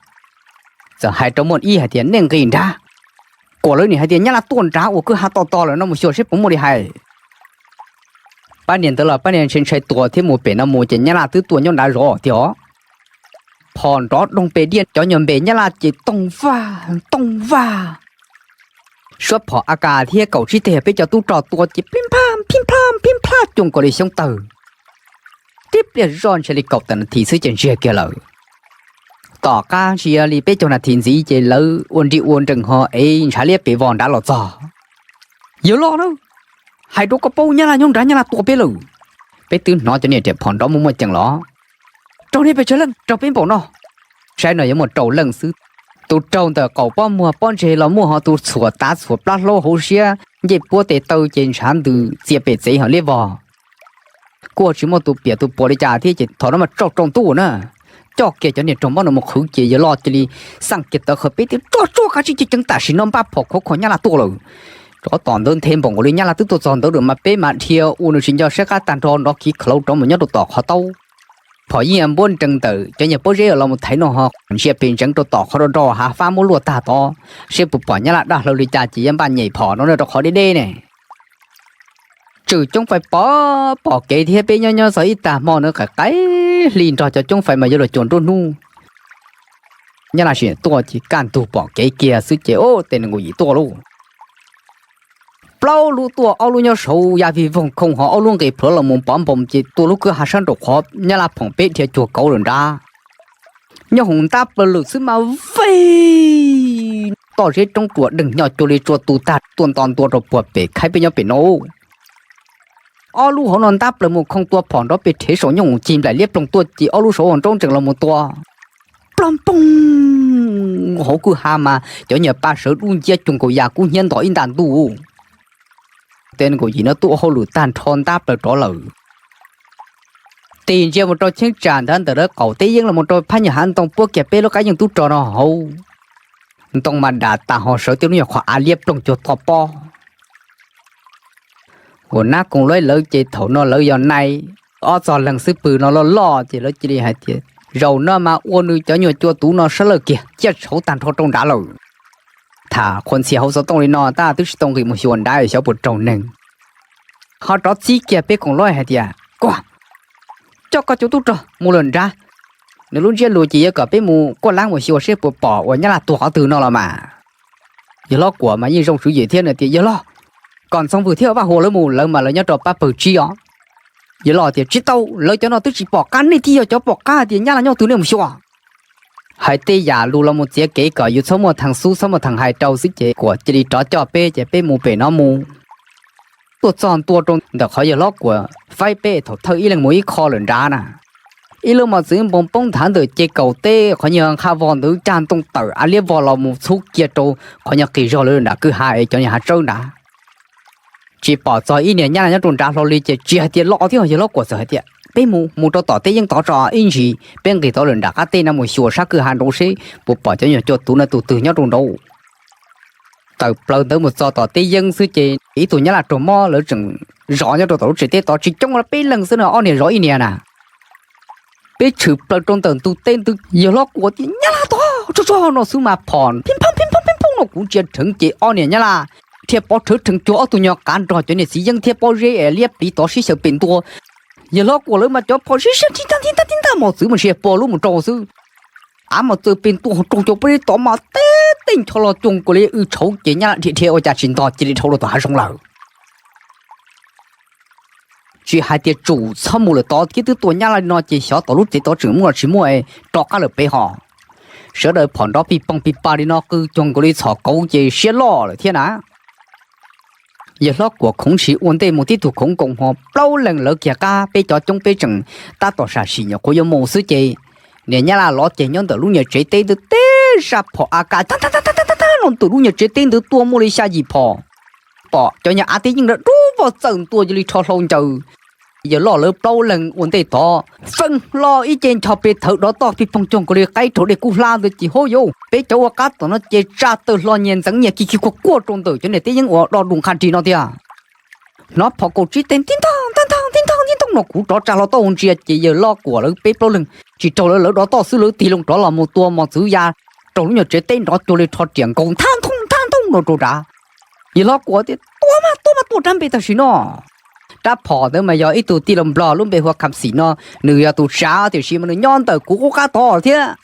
Txawm hais rau muaj ib hais tias, Nej nqis nrad. Kuam lawv nim hais tias nyab laj tuaj nrad ua kwj ha to to lawm no, mus xyuas seb puas muaj li hais. Pab niag ntawd los pab niag ntshai ntshai tuag thiab mus pem no mus ces nyab laj twb tuaj nyob nrad zov tiag os. Phom nrov doog pes diaj, cov nyuag npe nyab laj ces toog vaj toog vaj. Suab phom A K thiab kaum tsib teg peb cov tub rog tua ces phib pha phib pha phib pha cuag nkaus li xyoob tawg. Tib pliag zoj ntshe li kaum tawm nas this xwb ces ntsiag kiag lawm. Tom qab ntsia li peb caug nas this ntxiv ces lawv ua nri ua nrees ho ev ntshav liab pes vog nrad los txog. Yawg Loj na, hais rau koj paub, nyab laj nyob nrad, nyab laj tua peb lawm. Peb twb hnov cov niag riam phom nrov muaj muaj ceem los. Raug nej pes tsawg leej? Raug peb npaum no. Saib no yuav muaj rau leej xwb. Tus raug ntawm qaum pob muag pob ntseg los muaj, ho tus txhuam tav txhuam plab hlaub hauv siab, ncej puab tes taw ces ntshav ntws txia pem txev ho liab vog. Kuj tsis muaj tus piam tus puas li cas thiab ces thaum no mas tsaus tsaus ntuj na. Coj kiag cov niag raug mob no mus qhwv ces Yawg Loj cia li xaj kiag tawv qhawv peb tias, Tsuag tsuag kav tsij ceev ceev, tam sim no npaj phom khuav kho nyab laj tuaj lawm. Rov tom ntawd nthe npaum nkaus li nyab laj twb tuaj txog ntawd lawm mas peb mam dhia ua nws tsis nco siab qab tag nrho nrov khiv khawv lauv rov mus nyob rau tom qhov taub. Phom yeej npuab nrees ntawm cov niag pob zeb los mus thaiv no ho ntsia pes ntseev rau tom qhov rau rau hav fab muab luaj tag tod, seb puas pom nyab laj daj hlaws li cas ces yuav npaj nyem phom no rau qhov deb deb ne. Tswm coob fais pom pom kev thiab peb nyob nyob txog ib tag hmo na, qaim qaim hli nrog cov coob fais mas yuav luag cuag nruab hnub. Nyab laj sim tuaj ces kaj ntug pom kev kiag xwb ces, Ub, tej nees nkaum yim tuaj lauj. Plaub lub tuaj, ob lub nyob saud ya vig voog khooj ho ob lub nqis plhuav los mus pov npoo ces tua lub kwj ha sab nraum qhov nyab laj phoom peb dhia cuag kauv lawm nrad. Nyob hoom ntab plaws lawm xwb mas vij, toj zeb roob ruam deeg hnyo cuag li tsua tu tag tuaj nto ntua rau puag pem khaib peb nyob pem no. Ob lub hauv no ntab plaws mus khooj tua phom nrov pes rhev saum nyob hoom cig nplaim liab ploog tuaj ces ob lub saud nraub nrees los mus tua. Ploog poog, hauv kwj ha mas cov nyuag pa sawv dub nciab cuag nkaus yam kub hnyiab nto ib nta ntuj. Tej nees nkaum yim no tuaj ua hauj lwm tag nrho ntab plaws rov lawm. Tis ntsia mus rau cheeb tsam ntawd ntawm lawv qaum teb yeeb los mus rau phab nyuag hav ntoo puab kiag peb lub qab yeej tub rog no hauv. Ntoo mas dam tas ho sawv tej lub nyuag qhov av liab ploog cuag toj pob. Ua nab koom luaj lawv ces thaum no lawv yog nai ob txog leeg xwb pw no loj loj ces lawv cia li hais tias, Zaum no mas ua nws cov nyuag cua tuv no sab lawj kiag, ciaj tshauv tag nrho rau nrad lawm. Tham qhuas ntxhias hauv xov tooj li no tab twb tsis tau nqis mus xyuas nrad xyov puas raug neeg. Ho rov txib kiag peb koom luaj hais tias, Kuag, coj koj cov tub rog mus lawm nrad. Nws lub ntsiab lus ces yuav kom peb mus kuaj lab mus xyuas seb puas pom uas nyab laj tuag qhov twg no los mas. Yawg Lob Kuam mas yeej zoo tswv yim thiab nws tias, Yawg Lob, kom Ntxoov Vwm thiab Vaj Huas lawv mus, lawv mas lawv nyob rau pab pawg tsib os. Yawg Lob tias, Tsis tau, lawv cov no twb tsis pom qab, nej thiaj yog cov pom qab tias nyab laj nyob twg nej mus xyuas. Hais tej yam lus los mus txiav kev kom yus txhob muaj theej xub txhob muaj theej hais rau xwb ces Kuam cia li rov coj peb ces peb mus pem no mus. Tuaj txog ntua rau ntawm qhov Yawg Lob Kuam faib peb thaum thawj ib leeg mus ib qho lawm nrad na. Ib lub mos txwv npoo poob nthav ntawm ces kaum teb qhov nyuag nqha vog ntawd cag ntoo tawm av liab vog los mus txhub kiag rau qhov nyuag qis zog lawv nram kwj ha es cov nyuag hav tsawb nrad. Tsis pom txog ib niag nyab laj nyob rau nrad hlo li ces tsis hais tias los thiab, Yawg Lob Kuam txawm hais tias, Peb mus, mus rau tom teb yeeb tod tso, ib ntsis peb nqis tod lawm nram qab teb no mus xyuas sab kwj ha nraud seb puas pom cov nyuag cua tuv no tus twg nyob rau nraud. Tawm plaws ntawd mus txog tom teb yeeb xwb ces ib tug nyab laj raug mob lawv tseem zov nyob rau tom lub tsev teb tod tsis coob, peb leeg xwb no ob niag zov ib niag na. Peb tshwm plaws rau ntawm ntug teb ntws, Yawg Lob Kuam tias, Nyab laj tod tsuag tsuag no xwb mas phom phib phooj phib phooj phib phooj no kuv ntsia dheev ces ob niag nyab laj thiab pob rhawv rhees cuag ob tug nyuag qav nrog cov niag txiv yeeb thiab pob zeb es liab pliv tod sib xyaw pes ntua. Yawg hlob Kuam lawv mas cov phom sib sab tib tag tib tag tib tag mos txwv mas ntshe pog lub mus rau xwb. Av mas txawm pes ntua rau cov pob zeb tod mas teb tej ncho los cuag nkaus li w tshauv ces nyab laj dhia dhia ua cas tsis ntog cia li dhau los tom hav zoov lawm. Tsis hais tias tsum txhob mus lawm tod thiab twb tua nyab laj li no ces xyov tom lub tsev tod tseem muaj los tsis muaj, rov qab lawm pem ho. Sawv daws phom nrov pij poog pij pa li no qw cuag nkaus li txhom kauv ces siab loj lawm thiab na. Yawg hlob Kuam khoov ntshis ua ntej mus tib tug khoov nkoos hmo plaub leeg lawv kiag qab, peb cov coob peb tseem tab tom sam sim nyuam qhuav yuav mus xwb ces niag nyab laj lov ceg nyob ntawm lub nyuag tsev teb ntawd teb sab phom AK tag tag tag tag tag no ntawm lub nyuag tsev teb ntawd tuaj muaj li xya yim phom. Pom cov nyuag av tib yeej nrov dub vog txawm ntua cia li rho hlau ncaws. Yawg loj lawv plaub leeg ua ntej tod feej hlo ib ce ncho pes thawv dov toj pij poog cuag nkaus li qaib raug dej kub hlab ntawd ces hauj yauv, peb cov ua qab tom no ces tsa taw hlo nyias ntxeev nyias kiv kiv kuag kuag rau ntawm cov niag teb yeeb uas do du nqha rig no tiag. Hnov phom kaum tsib teg tib ntog ntog ntog tib ntog tib ntog no kuv rov tsa hlo taub hau ntsia ces yawg loj Kuam lawv peb plaub leeg tsis raug lawv lawv dov toj xwb lawv tig loo rov los mus tua mos txwv ya rau lub nyuag tsev teb nrov cuag li rho riam nkaus nthab nthooj nthab nthooj no rau nrad. Yawg hlob Kuam tias tua mas tua mas tua rab npe tam sim no. Rab phom ntawd mas yog ib tug tij laug nplog lub npe hu ua Kham Xim no, nws yog tus tsav tiam sis mas nws nyob ntawm kuv qub qab tod thiab.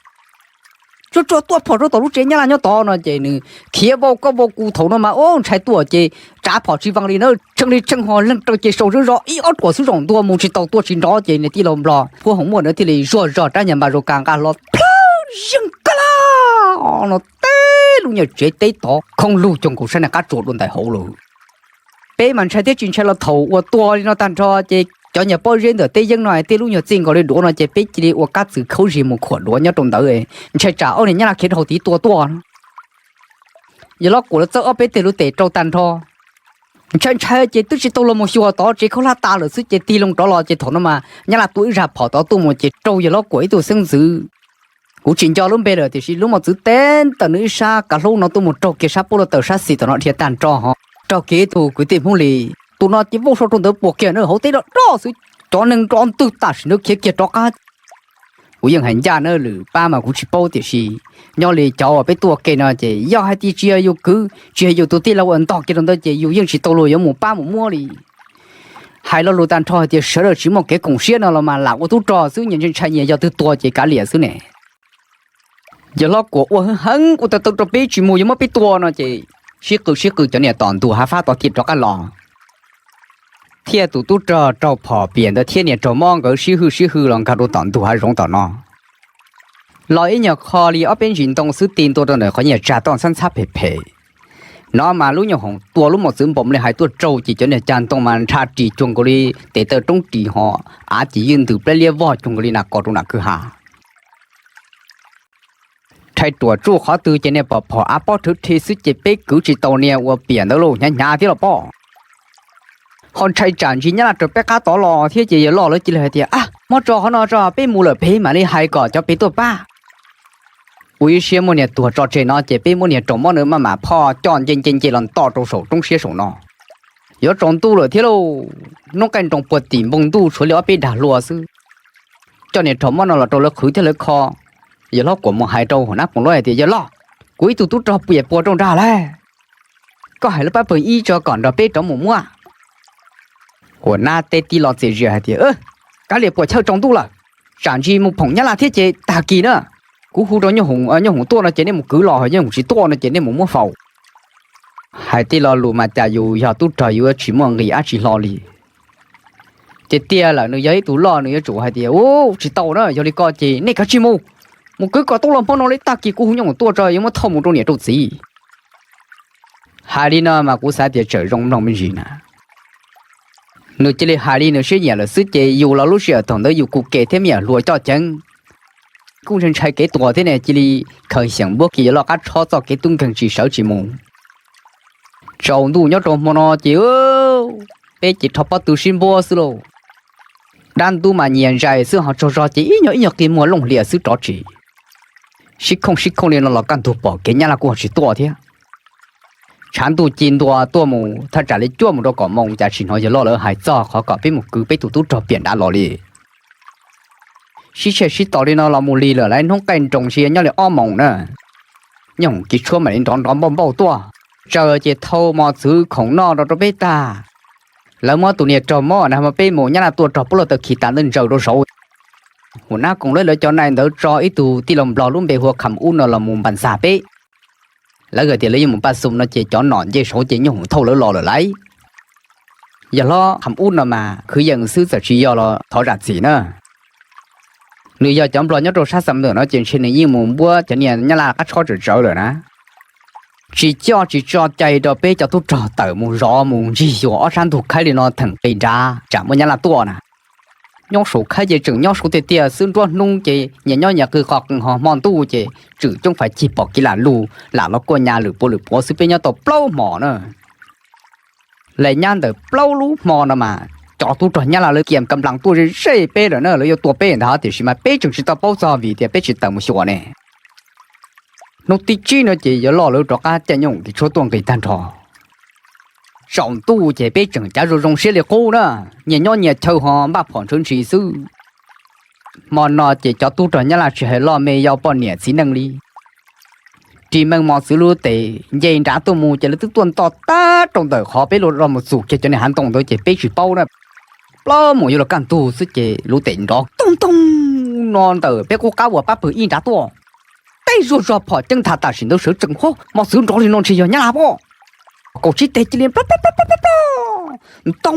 Tsuag tsuag tuaj phom rau tom lub tsev nyab laj nyob tod no ces nws khiav vau koj vau kuv thaum no mas ub ntshai tuaj ces tsav phom tsis vas li na, tshee li tshee ho leeg raws ces sau zog zog ib ob ruam xwb zaum ntua mus tsis tau tua tsis nrov ces nws tij laug nplog Phuab Hoov Muaj ntawd thiaj li zuag zog rab nyuag npa zoo kas nqa hlo plhawv zeeg ka la no teb lub nyuag tsev teb tod khoob lug cuag nkaus sab niag qab tsuas dua ntais hauv lawm. Peb mas ntshai thiab tsis ntshai los thaum uas tua li no tag nrho ces cov nyuag pob zeb ntawm teb yeeb no tej lub nyuag txij nkaus li duav no ces peb cia li ua kab txwv khaub zig mus khuam duav nyob rau ntawd, ntshai tsam ob niag nyab laj khiav dhau tid tua tuaj. Yawg hlob Kuam lawv txawb ob peb teg lub tes rau tag nrho. Ntshai ntshai ces twb tsis tau los mus xyuas tod tsev khaub hlab tas lawm xwb ces tig loo rov los ces thaum no mas nyab laj tua ib zag phom tod tuaj mus ces raug yawg hlob Kuam ib tug xeeb ntxwv. Kuv tsis nco lub npe lawm tiam sis lub mos txwv teb ntawm nws ib sab kav hlaub no tuaj mus raug kiag sab puab lub taws sab xis tom no dhia tag nrho ho raug kiag ib tug kwv tij Hmoob Lis. Tus no ces vau so rau ntawd puas kiag na hauv teb roj roj xwb, cov neeg nrov ntwg tam sim ntawd khiav kiag rov qab. Kuv yeej hais ncaj na lwm pab mas kuv tsis paub tiam sis nyob li cov uas peb tuaj ua ke no ces yog hais tias tsis yog yus kwv tsis yog yus tus tij laug uas ntog kiag rau ntawd ces yus yeej tsis tau luag yuav mus pab mus muab li. Hais lo lus tag nrho hais tias sawv daws tsis muaj kev koom siab no los mas lam ua tub rog xwb, nyias ntshai ntshai nyias yog twg tua ces kav liam xwb ne. Yawg hlob Kuam ua heev heev ua tau tau rau peb tsis mus yuav muab peb tua no ces sib qw sib qw cov niag tom ntug hav fab tod thiaj rov qab los. Thiaj tus tub rog raug phom piam ntawd thiab niag raug mob nkawd sib hwj sib hwj los nkag rau tom ntug hav zoov tom no. Los ib nyuag qho li ob peb ntsis ntoo xwb ti ntua rau ntawm qhov nyias tsag toj ntxhab ntxhab phem phem. No mas lub nyuag hoom tua lub mos txwv npaum li hais tuaj raug ces cov niag cag ntoo mas ntsha ris cuag nkaus li tes taw roob ris ho av ces ywj ntws plab liab vog cuag nkaus li nas qos rau nram kwj ha. Rhais ruam tsuj qhov twg ces niag pom phom av pob rhawv rhe xwb ces peb kwv tsis tau niag uas piam ntawd los hnyav hnyav thiab los pob. Ho ntshai tsam ntsis nyab laj raws peb qab tod los thiab ces yawg loj lawv cia li hais tias, a, muab tso qhov no tso peb mus lawm pem mam li hais kom cov pem tuaj pab. Ua ib siab muab niag tuag tso tseg no ces peb muab niag raug mob ntawd maj mam phoj coj nce nce nce los nto rau saum roob siab saum no. Yuav tsaus ntuj lawm thiab lauj, hnub qaij nroos puag tim npoo ntuj tshuav li ob peb dag hlua xwb. Coj niag raug mob no los rau lawv qhwv thiab lawv kho. Yawg hlob Kuam mus hais rau huas nab Poos Loj hais tias, yawg loj, kuv ib tug tub rog piam puas rau nrag lauj, koj hais lub pab pawg ib tso kom nrog peb rov mus muab. Huas nab teb tib lo txias zias hais tias, kav liam puas chawj tsaus ntuj lawm, tsam ntsis mus phoom nyab laj thiab ces tag kis na, kuv hu rau nyoob hoom tuaj no ces nej mus kwv los, nyoob hoom tsis tuaj no ces nej mus muab faus. Hais tij lo lus mas cas yus yog tub rog yus yuav tsis muaj nqis dab tsi hlo li. Tiag tiag lawm nws yog ib tug loj nws yuav tsum hais tias, u, tsis tau na, yog li ko ces nej kav tsij mus, mus kwv kom tau los hmo no li, tag kis kuv hu nyoob hoom tuaj tso yuav muab thauj mus rau niam rau txiv. Hais li no mas kuv xav tias tsawm zoo mloog me ntsis na. Nws cia li hais li nws siab nyiam lawm xwb ces yus los lub sij hawm thaum ntawd yus kuj kem thiab me nyuam hluas coj ceev, kuj ntshai ntshai kev tuag thiab ne, cia li khaws xyeem npuab kiag yawg loj qab tshob txoj kev tub nkeeg tsis sawv tsis mus. Tsaus ntuj nyob rau hmo no ces peb ces rho pob tw sib npuab xwb lauj. Dab ntub mas nyias ntsais xwb ho tsaug zog ces ib nyuag ib nyuag qi muag looj hlias xwb rov tsis. Sib khooj sib khooj li no los kaj ntug pom kev nyab laj kuj ho tsis tuaj thiab. Tshav ntuj ci ntua tuaj mus thaj tsam li cuaj mus rau kaum moos cas tsis hnov yawg loj lawv hais txog qhov kom peb mus kwv peb tus tub rog piam nrad los li. Sib tshiaj sib tos li no los mus li lawm lawv hnub qaij nroos ntshai nyob li ob moos na. Nyoob hoom kiv tshuab mam li nrov nrov npauj npauj tuaj. Tsaws ces thau mos txwv khoom noj rau rau peb tag, lawv muab tus niag raug mob na mas peb mus nyab laj tuaj rog puab luaj taw khi tas ntawd ntsaws rau saud. Hum nab koom lawv lawv cov nai ntawd tso ib tug tij laug nplog lub npe hu ua Kham Ub no los mus npas ntxag peb. Lawv hais tias lawv yuav mus paj xum no ces cov nom ncej saud ces nyuj hum thauj lawv los lawm lauj. Yog hlob Kham Ub no mas khwv yees xwb txawm tsis yog los thov zam txim na. Nws yog cov nplog nyob rau sab Xam Nuam no ces ntshe nws yeej mus npuab cov niag nyab laj qab tshob tsawv tsawv lawm na. Tsis coj tsis tso cai rau peb cov tub rog tawm mus zov mus ntsig xyuas ob sab ntug khaib li no theem qis nrad tsam muaj nyab laj tuaj na. Nyob saum khaib ces tseem nyob saud tiag tiag xwb, nruab hnub ces nyias nyob nyias qw qho qw ho, hmo ntuj ces tswm coob fais cig pom kev lam lug lam los kuaj nya lwm puas lwm puav xwb, peb nyob tau plaub hmo na. Lawv nyab ntawm plaub lub hmo no mas cov tub rog nyab laj lawv kiam ka nplas tuaj ze ze peb lawm na, lawv yuav tua peb ntag tiam sis mas peb tseem tsis tau paub txog vim tias peb tsis tawm mus xyuas ne. Hnub thib tsib no ces yuav loj lawv rov qab caij nyooj kis tshuab tuaj nqis tag nrho. Tsaus ntuj ces peb tseem cav zoo zoo siab li qub na, nyias nyob nyias chaw ho npaj phom ntshaw ntshis xwb. Hmo no ces cov tub rog nyab laj tsis hais loj me yau poj niam txiv neej li, ris meej mos txwv lub tes nce nrad tuaj mus ces lawv twb tuaj nto tag rau ntawm qhov peb luaj mus txus kiag cov niag hav ntoo ntawd ces peb tsis paub na. Plaub mus yuav luag kaj ntug xwb ces lub tes nrov toog toog no ntawm peb qub qab uas pab pawg ib nrad tuaj. Tej zuag zog phom ceeb nthav tam sim ntawd sawv tsees, hov, mos txwv nrov li no ntshe yog nyab laj pob. Kaum tsib teg cia li plob plob plob plob plob ntoo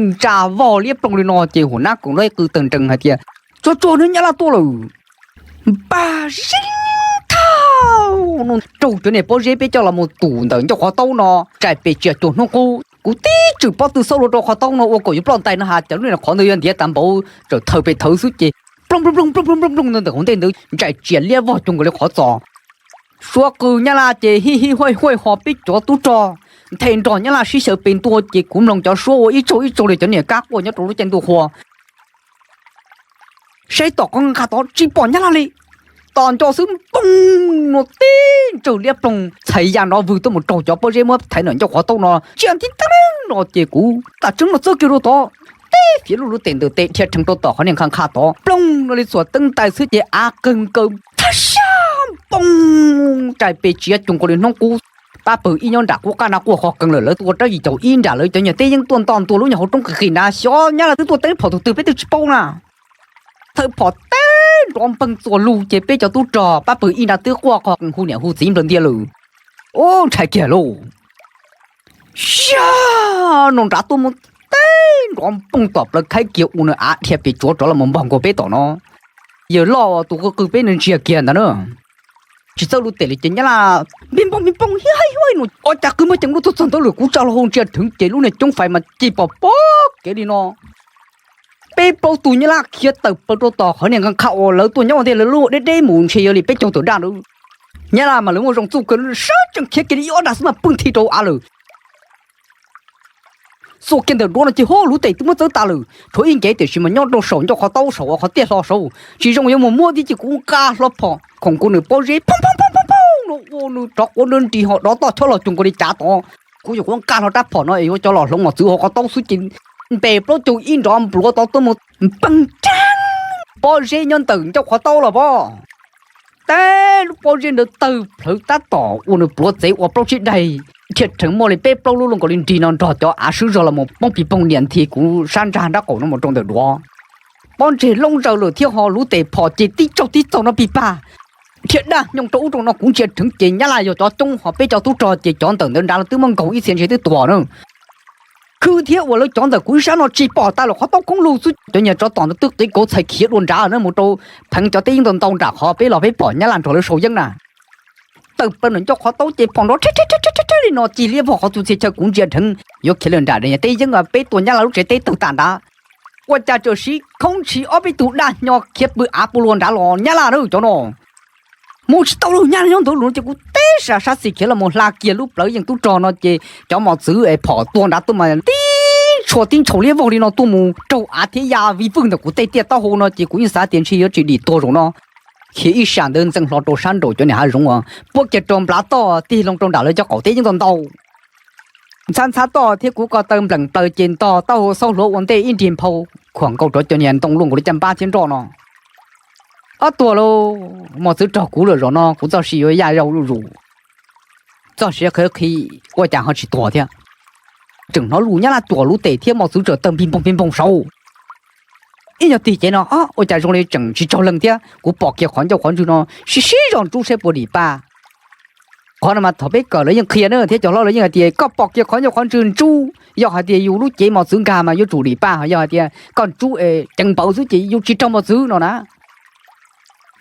ntsa vog liab ploog li no ces hum nab koom lawv qw tawg nrees hais tias, tsuag tsuag nws nyab laj tuaj lawm. Npaj zib thauj no raug cov niag pob zeb peb coj los mus tus ntawm ncauj qhov taub no, rais pes tsias cuag hnub qub. Kuv tib tswm pob tw xauj lug rau qhov taub no ua kom yuav ploj ntais no has cas lub niag qhov ntawd yuav ntiav tas npaum, txawm thawv pes thawv xwb ces ploog ploog ploog ploog ploog ploog ntawm hauv ntej ntawd nraim tsias liab vog cuag nkaus li qhov txos. Suab qw nyab laj ces hij hij huaj ho peb cov tub rog nthe nrog nyab laj sib xyaw pes ntua ces kuv mloog cov suab ua ib tsaug ib tsaug li cov niag kab quaj nyob rau lub caij ntuj qhua. Saib tom qhov nqha tod tsis pom nyab laj li. Tos nco xwb npoog no tib ntsawg liab ploog txhais ya nrov vwg tuaj mus raug cov pob zeb muab thaiv ntawm ncauj qhov taub no tsiaj nti tag no ces kuv tam tseeb no txawb kiag rau tod, tib fiav lub lub tes ntawm tes dhia rhees rau tom qhov niag nqha nqha tod ploog no li txhuam teeb ntais xwb ces av qawg nkaws thaj sab npoog rais pes tsias cuag nkaus li hnub qub. Pab pawg ib nyob nram qub qab na quaj qhov qees lawm, lawv tua rab yim caum ib nram lawv cov nyuag teb yeeb tuaj nto ntua lub nyuag hauv roob qis qis nrad xyov nyab laj twb tuaj teb phom tus twg peb twb tsis paub na. Thawj phom teb nrov npeeg txuas lug ces peb cov tub rog pab pawg ib nrad twb quaj qhov qees hu niam hu txiv nplawg ntiag lawm. Ub, ntshai kiag lauj. Sab no nrad tuaj mus teb nrov npoog tom plaws khaib kiag ua nws av dhia pes tsuav rov los mus npog nkaus peb tom no. Yawg loj tus qw qw peb nws ntsia kiag ntag na. Tsis txawb lub tes li ces nyab laj npig npoog npig npoog hiab haib huaj no ua cas qw muaj ceem lub tuaj txog ntawd lawm kuv tsa hlo hau ntsia dheev ces lub niag coob fais mas ci pom pom kev li no. Peb plaub tug nyab laj khiav tawm plaws rau tom qhov niag nqha nqha uas lawv tuaj nyob ua ntej lawv lub deb deb mus ntshe yog li peb caug tawm daj ntawd. Nyab laj mas lawv muaj zoo txuj kawg sab tsees khiav kiag li ib ob dag xwb mas pwg nthi rau av lawm. Xuas kiag ntawm duav no ces hov lub tes twb muab txawb tas lawm tshuav ib ncev tiam sis mas nyob rau saum ncauj qhov taub saum uas qhov tiaj hlo saud tsis zoo yuav mus muab thiab ces kuv nqa hlo phom khoom kuv nws pob zeb phooj phooj phooj phooj no ua nws rov quav nrov nrig ho dov toj chob los cuag nkaus li cav tod. Kuv yuav quav nqa hlo rab phom no es yuav cov los hloov mos txwv hauv qhov taub xwb ces npe plaub caug ib nrov npluav tod tuaj mus npeeg rab pob zeb nyob ntawm ncauj qhov taub los pob. Teb lub pob zeb ntawd tawg plhawv tab tom ua nws pluav txev ua plaub tsib daig, dhia rheev muaj li peb plaub lub luaj nkaus li nrig no nrog cov av swb zog los mus poob pig poog nias nthi kuv sab ntsag nrab qaum no mus rau ntawm duav. Pob ntseg loob zaws lawm thiab ho lub tes phom ces tib tsaug tib txaug no pig pag, dhia daj nyooj rau ub rau no kuv ntsia dheev ces nyab laj yog cov coob ho peb cov tub rog ces cov ntawm ntawd nrad los twb muab nkaug ib txhia ntshe twb tuag na. Khwb thiab uas lawv cov ntawm kuv ib sab no tsis pom tas lawm qhov taub koob lug xwb, cov niag tsov tom ntawd twb qiv kauv txhais khiav dua nrad na mus rau pheev cov teb yeeb ntau ntau nram qhov peb los peb pom nyab laj nrog lawv sau yeeb na. Tawm plaws ntawm ncauj qhov taub ces phom nrov rheb rheb rheb li no ci liab vog qhov txuj txhia chaw kuv ntsia dheev yuav khiav lawm nram teb yeeb peb tua nyab laj lub tsev teb tawg tas nrad. Ua cas txawm siv khoob tshis ob peb tug daj hnyo khiav pw av pw luag nrad los nyab laj na cov no. Mus tsis tau lawm nyab laj nyob ntawd lawm ces kuv teb sab sab xis khiav los mus hla kiag lub plawv yeej tub rog no ces cov mos txwv es phom tuag nrad tuaj mas tib ntshua tib ntshaus liab vog li no tuaj mus raug av thiab ya vij vwj ntawm kuv tej tiaj taub hau no ces kuv yeej xav tias ntshe yuav tsis dim tuag zaum no. Khiav ib sab ntawd ntxeev hlo rau sab nraum cov niag hav zoov uas puab kiag rau nplav toj tig loo rau nram lawv cov qaum teb yeeb ntau ntau. Ntxhab ntxhab toj thiab kuv ko taw npleem plaws ces ntog taub hau xaub hluav ua ntej ib nrig nphau khuam nkaus rau cov niag ntoo luaj nkaus li caj npab thiab nroj no. Ob tuag lauj, mos txwv raug kuv lawm zaum no kuv txoj sia yuav yaj yau zuj zus. Txoj siav qhi qhi, ua cas ho tsis tuag thiab. Tseem hnov lus Nyab Laj cuam lub tes thiab mos txwv tsaws tawg npig npoog npig npoog saud. Ib nyuag tig cev no, ua cas zoo li tseem tsis tsaug leeg thiab. Kuv pom kiag qhov ncauj qhov ntswg no, sib sib zog ntsub saib puas dim pa. Qhov no mas thaum peb kawm lawv yeej qhia na thiab cov hlob lawv yeej hais tias koj pom kiag qhov ncauj qhov ntswg ntsub, yog hais tias yus lub cev mos txwv nkag mas yuav tsum dim pa, yog hais tias koj ntsub es ceev npaws xwb ces yus tsis raug mos txwv no na.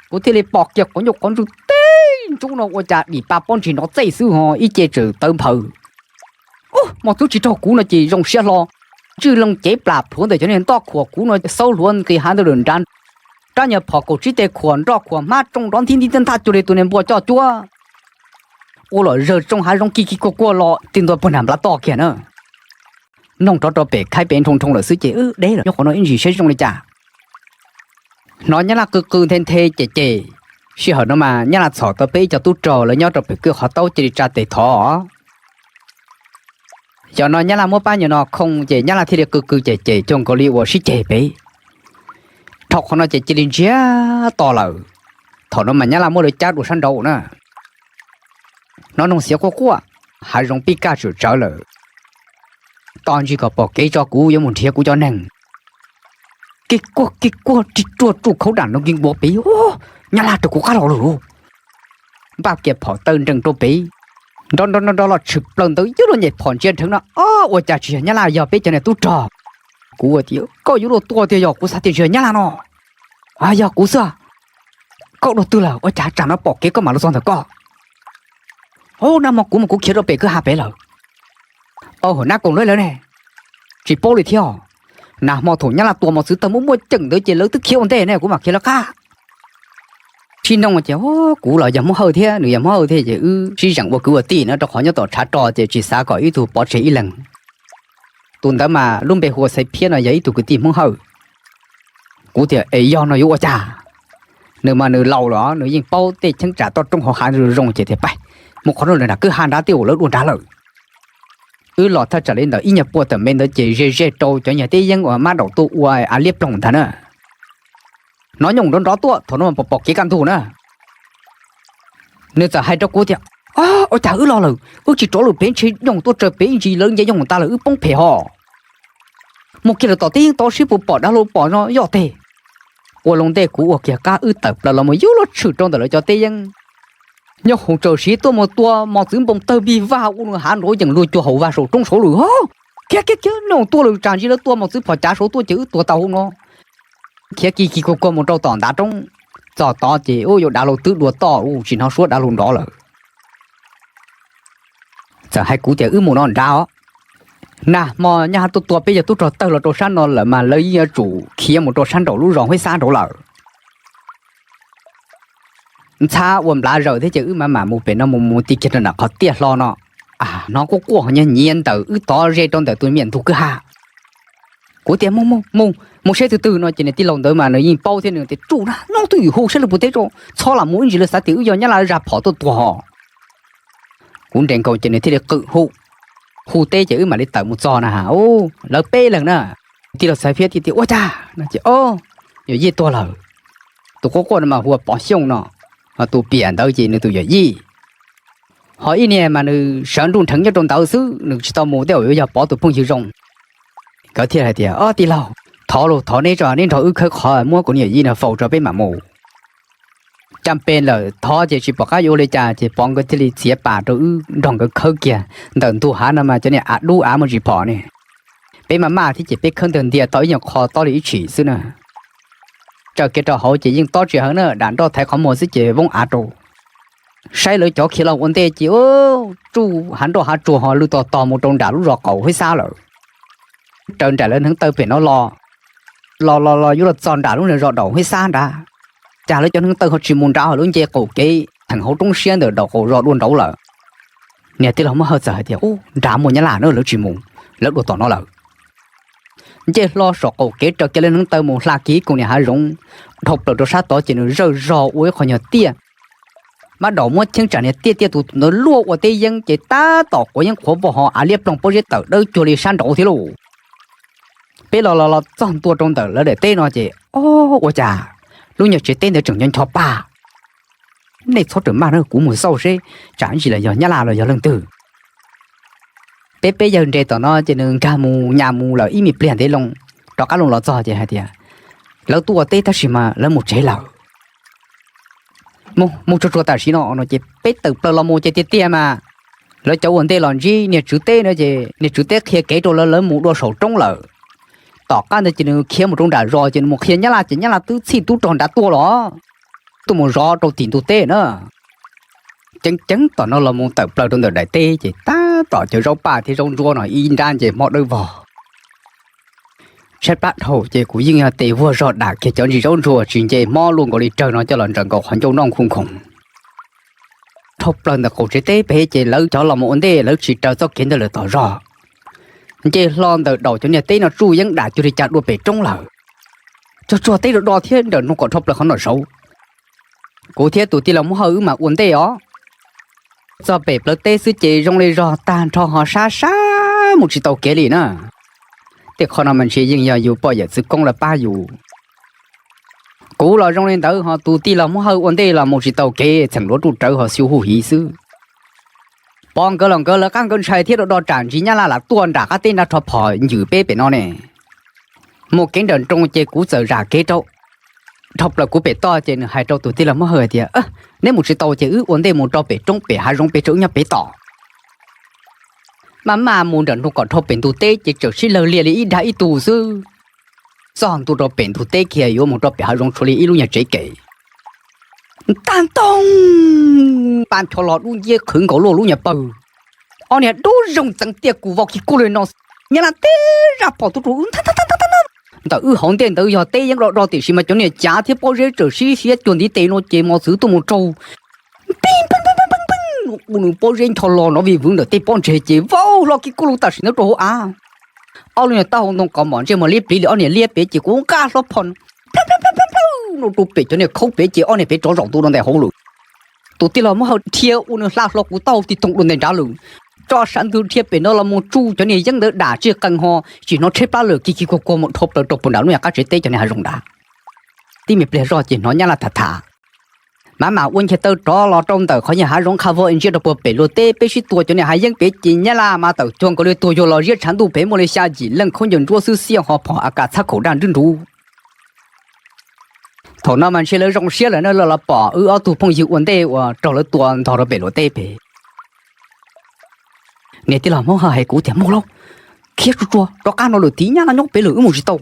Kuv thiaj li pom kiag qhov ncauj qhov ntswg tib ntsub no ua cas dim pa pob ntseg nrov txej xwb ho ib ce tseem tawv nphaws. Mos txwv tsis raug kuv no ces zoo siab hlo. Ntswj loo cev plam plhuav ntawm cov niag ntoj khuam kuv no xaub hluav nqis hav ntawd lawm nrad. Rab nyuag phom kaum tsib tes khuam nroj khuam hmab tsoo nrov nthib nthib nthaj cuag li tus niag npua coj cuab. Ua los zawg tsoo hav zoov kig kig kuag kuag los ti ntua puag nram nplaj toj kiag na. Noog rov rau pem khaib pem nroo nroo lawm xwb ces wb deb lawm nyob qhov no ib ntsis saib zoo li cas. Hnov Nyab Laj qw qw nthe nthe cem cem. Sij hawm no mas Nyab Laj txhom tau peb ib co tub rog lawv nyob rau pem kwj qhov taub cia li tsa tes thov. Yog no Nyab Laj muab pab nyuag no khoo ces Nyab Laj thiaj li qw qw cem cem cuag nkaus li uas sib ceg pem. Dhau qhov no ces cia li ntsiag to lawm. Thaum no mas Nyab Laj muab lawv cab dua sab nraud na. Hnov noog xiav quaj quaj, hav zoov pib kaj tsawm tsawv lawm. Tos ntsis kom pom kev tso kuv yuav mus nrhiav kuv cov neeg. Kev kuaj kev kuaj ris ruaj ruj khaub dam nroo nki nkuav pem, Nyab Laj raws kuv qab los lawm. Npaj kiag phom taw nrees rau pem, nrov nrov nrov nrov los tshwm plaws ntawd yuav luag nyem phom ntsia dheev no, ob, ua cas tsis yog Nyab Laj, yog peb cov niag tub rog. Kuv tias koj yuav luag tua tiag, yog kuv xav tias tsis yog Nyab Laj no. Yog kuv xwb. Koj dua twg lawm, ua cas tsam no pom kev koj mam los txog ntawm koj? Hauv nag hmo kuv mas kuv khiav rau pem kwj ha pem lawm. Au, hauv nab koom lawv lawv ne, tsis paub li thiab. Nag hmo thaum Nyab Laj tua mos txwv tawg muaj muaj ceem ntawd ces lawv twb khiav ua ntej ne, kuv mam khiav lawv qab. Sib noog ces kuv los yog Hmoob Hawj thiab nws yog Hmoob Hawj thiab ces wb sib zeem ua kwv ua tij na, rau qhov nyob tom tshav rog ces tsis xav kom ib tug pov tseg ib leeg. Tus ntawd mas lub npe hu ua Xaiv Phiab no yog ib tug kwv tij Hmoob Hawj. Kuv tias es yog no yuav ua cas? Nws mas nws laus los nws yeej paub tej cheeb tsam toj roob hauv hav zoo zoo ces tias pab mus qhov no lawm nram kwj ha nrad tej uas lawv dua nrad lawm. Wb los thaj tsam li ntawm ib nyuag pua tawm me ntawd ces ze ze rau cov nyuag teb yeeb uas mab daum tuaj ua av liab ploog ntag na. Hnov nyooj nrov nrov tuaj, thaum no pom pom kev kaj ntug na. Nws txawm hais rau kuv tias, ua cas wb los lawm wb tsis rov lawm pem, ntshe nyooj tuaj tsaws pem ib ntsis lawv nce nyooj tas lawm wb poob phem ho. Mus kiag lawm tom teb yeeb tod seb puas pom dav hlau pom no yoj teg. Ua loo ntej kuv ua kiag qab wb tawm plaws los mus yuav luag tshwm rau ntawm lawv cov teb yeeb. Nyob hauv tsaws siv tuaj mus tua mos txwv npoo tawg npig vag ua nws hav nrov yeem luag cuag hauv vag saum roob saud lawm. Khiav khiav khiav, nyooj tuaj lawm tsam ntsis lawv tua mos txwv phom cav saud tuaj ces wb tuag tau hauv no. Khiav kis kis kuag kuag mus rau tom ntav roob, txog tod ces ua yuav dav hlau twb dua toj ua tsis hnov suab dav hlau nrov lawm. Txawm hais kuv tias wb mus no nrad os. Nag hmo nyab hab tuaj tua peb cov tub rog tawg los rau sab no lawm mas lawv yeej yuav tsum khiav mus rau sab nraum lub zos Huab Xab nraud lawm. Ntxhab ua nplav zawm thiab ces wb mam mam mus pem no mus mus ti kiag rau nram qhov tiaj hlo no. Hnov quaj quaj nyiav nyiav ntawm wb tod ze rau ntawm tus me nyuam ntug kwj ha. Kuv tias mus mus mus mus saib twg twg no ces niag tij laug ntawd mas nws yeej paub thiab nws tias tsuj na, nyob twj ywm hu saib lawv puas teb tso, txhob lam mus ib ntsis lawv xav tias wb yog nyab laj zaj phom tuaj tua ho. Kuv nres nkaus ces nws thiaj li qw hu, hu teb ces wb mam li tawm mus txog na ha. Lawv peb leeg na. Tij laug Xaiv Phiab thiaj tias ua cas no ces o, yawm yij tuag lawm. Tus quaj quaj no mas hu ua Pov Xyooj no, ho tus piam ntawd ces nws tus yawm yij. Ho ib niag mas nws sawv nruj nrheev nyob rau ntawd xwb, nws tsis tau mus, tej zaum yuav yog Pov tus phooj ywg zoo. Nkawd thiaj hais tias o tij laug, thov los thov neb tso, neb nrog wb khawb qhov muab kuv niam yij no faus tso peb mam mus. Cam pes lawm thov ces tsis pom qab yuav ua li cas ces Pov nkawd thiaj li txiav pas rau wb nrog nkawd khawb kiag. Ntawm ntug hav no mas cov niag av dub av muaj tsis phom ne. Peb maj maj thiab ces peb khawb ntawg ntiag tau ib nyuag qho tob li ib tshim xwb na. Tsaws kiag rau hauv ces yeej tob tsis heev na, dam nroj thaiv qhov muag xwb ces voob av rau. Saib lawv cov khiav los ua ntej ces tsuj hav nroj hav tsuag ho lwj tog tog mus rau nram lub zos qaum Huab Xab lawm. Raws nraim lawv hneev taw pem no los, los los los yuav los txog nram lub zos daum Huab Xab nrad, cas lawv cov hneev taw ho tsis mus nrad ho lawv nce qaum kev theem hauv roob siab ntawm daum qaum zos dua nraud lawm. Niag tij laug Muaj Hawj txawm hais tias u, nrad muaj nyab laj na, lawv tsis mus, lawv dua tom no lawm. Nce hlo saum qaum kev raws kiag lawv hneev taw mus hla kiag ib koog niag hav zoov dhau plaws rau sab tod ces nws zawj zog ua ib qho nyuag tiaj. Mab daum muab cheeb tsam niag tiaj tiaj tus ntawd luaj ua teb yeeb ces tab tom quav yeeb qhuav voj ho av liab ploog pob zeb tawm dawb cuag li sab nraud thiab lauj. Peb los los los txog ntua rau ntawm lawv daim teb no ces o, ua cas lub nyuag tsev teb ntawd tseem ncho ncho pag. Nej txhob rawm maj na, kuv mus xauj seb tsam ntsis los yog nyab laj los yog leej twg. Peb peb yawg nres tom no ces nws nkag mus nyas mus lawm ib me pliag ntev loo, rov qab loo los txog ces hais tias, lawv tuaj ua teb tab sis mas lawv mus tsev lawm. Mus, mus tsuag tsuag tam sim no no ces peb tawm plaws los mus ces tiag tiag mas lawv cov ua ntej los ntsib niag tswv teb no ces niag tswv teb qhia kev rau lawv, lawv mus dua saum roob lawm. Tom qab ntawd ces nws khiav mus rau nram zos ces nws mus qhia nyab laj ces nyab laj twb txhij tub rog nrad tuaj los, tuaj mus zov rau tim ntug teb na. Ceev ceev tom no los mus tawm plaws rau ntawm daim teb ces tab tom cov zaub paj thiab zaub ntsuab no ib nrab nce hmo dawb vog. Tshaib plab dhau ces kuv yeej yog tes vuag zog dam kiag cov ntsis zaub ntsuab tsis nce hmo luaj nkaus li rawg no coj los ntsaws nkaus qhov ncauj noj nkhoos nkhoos. Dhau plaws ntawm qaum tsev teb pem ces lawv cov los mus ua ntej lawv tsis raws txoj kev ntawd lawm tom zog. Nce hlo ntawm daum cov niag teb no tsuj yeeb dam cuag li cas dua pem roob lawm. Tsuag tsuag teb do do thiab nrawm nroos kom dhau plaws qhov no saud. Kuv thiab tus tij laug Muab Hawj wb mam ua ntej os. Txog pem plawv teb xwb ces zoo li zog tag nrho ho sab sab mus tsis tau kev li na. Tej qho no mas ntshe yeej yog yus poj yawm txwv koob lawv pab yus. Kuv los zoo li ntawd ho tus tij laug Muab Hawj ua ntej los mus tsis tau kev txheem luav ruj rawv ho xyu huj hiv xwb. Pom nkawd los nkawd lawv qab nkawd ntshai thiab do do tsam ntsis nyab laj lam tuaj nram qab teb nrad rho phom ncwm peb pem no ne. Mus kev nrawm nroos ces kuv txawm zam kev rau. Dhau plaws kuv pem toj ces nws hais rau tus tij laug Muab Hawj hais tias, neb mus tsis tau ces wb ua ntej mus rau pem roob pem hav zoov pem rau wb nyob pem tom. Maj maj mus nrawm nroos kom dhau pem ntug teb ces txawm sib lawg lias li ib dag ib tug xwb. Txog ntua rau pem ntug teb kiag yuav mus rau pem hav zoov tshuav li ib lub nyuag tsev kev. Tag ntoo, pab ncho los dub nciab qhwv nkaus luaj lub nyuag pawg. Ob niag dub zoog txeev tiaj kus vau kiag kuj li no. Nyab laj teb zaj phom tuaj rau wb ntawm wb hauv ntej ntawd yog teb yeeb do do tiam sis mas cov niag cav thiab pob zeb txawm sib siab cuag ntiv tes no ces mos txwv tuaj mus raug. Peb peb peb peb, ua nws pob zeb ncho los no vij vwv ntawm tej pob ntseg ces vau hlo kiag kuj lug tam sim ntawd rau hauv av. Ob lub niag taub hau ntoo qos mom ntsej muag liab pliv li ob niag liab pem ces kuv nqa hlo phom no rau pem cov niag khaub pem ces ob niag pem rov zaum ntua rau ntawm hauv lawm. Tus tij laug Muab Hawj dhia ua nws hla hlo kuv taub hau tig toog dua ntawm nrad lawm. Tso sav ntws dhia pem no los mus tsuj cov niag yeeb ntawd dam tsij qees ho tsis hnov tshaib plab lawm kiag kiag kuag kuag mus dhau plaws rau puag nram lub nyuag qab tsev teb cov niag hav zoov nrad. Tib me pliag zoj ces hnov nyab laj tham tham. Maj mam ua nchav taw rov los rau ntawm qhov nyuag hav zoov qha vog ntsia rau puag pem luag teb peb sib tua cov niag hav yeeb pem ces nyab laj mas tawm cuag nkaus li tuag yuav los ziab tshav ntuj pem muaj li xya yim leej khaub ncaws ntsuab xwb xiab ho phom A K txhab khaum daj nrub nrud. Thaum no mas ntshe lawv zoo siab lawm na, lawv los pom wb ob tug phooj ywg ua ntej uas raug lawv tua ntog rau pem luag teb pem. Niag tij laug Hmoob Hawj hais kuv tias, mus lauj, khiav tsuag tsuag rov qab no lawm, tiv nyab laj nyob pem lawm wb mus tsis tau.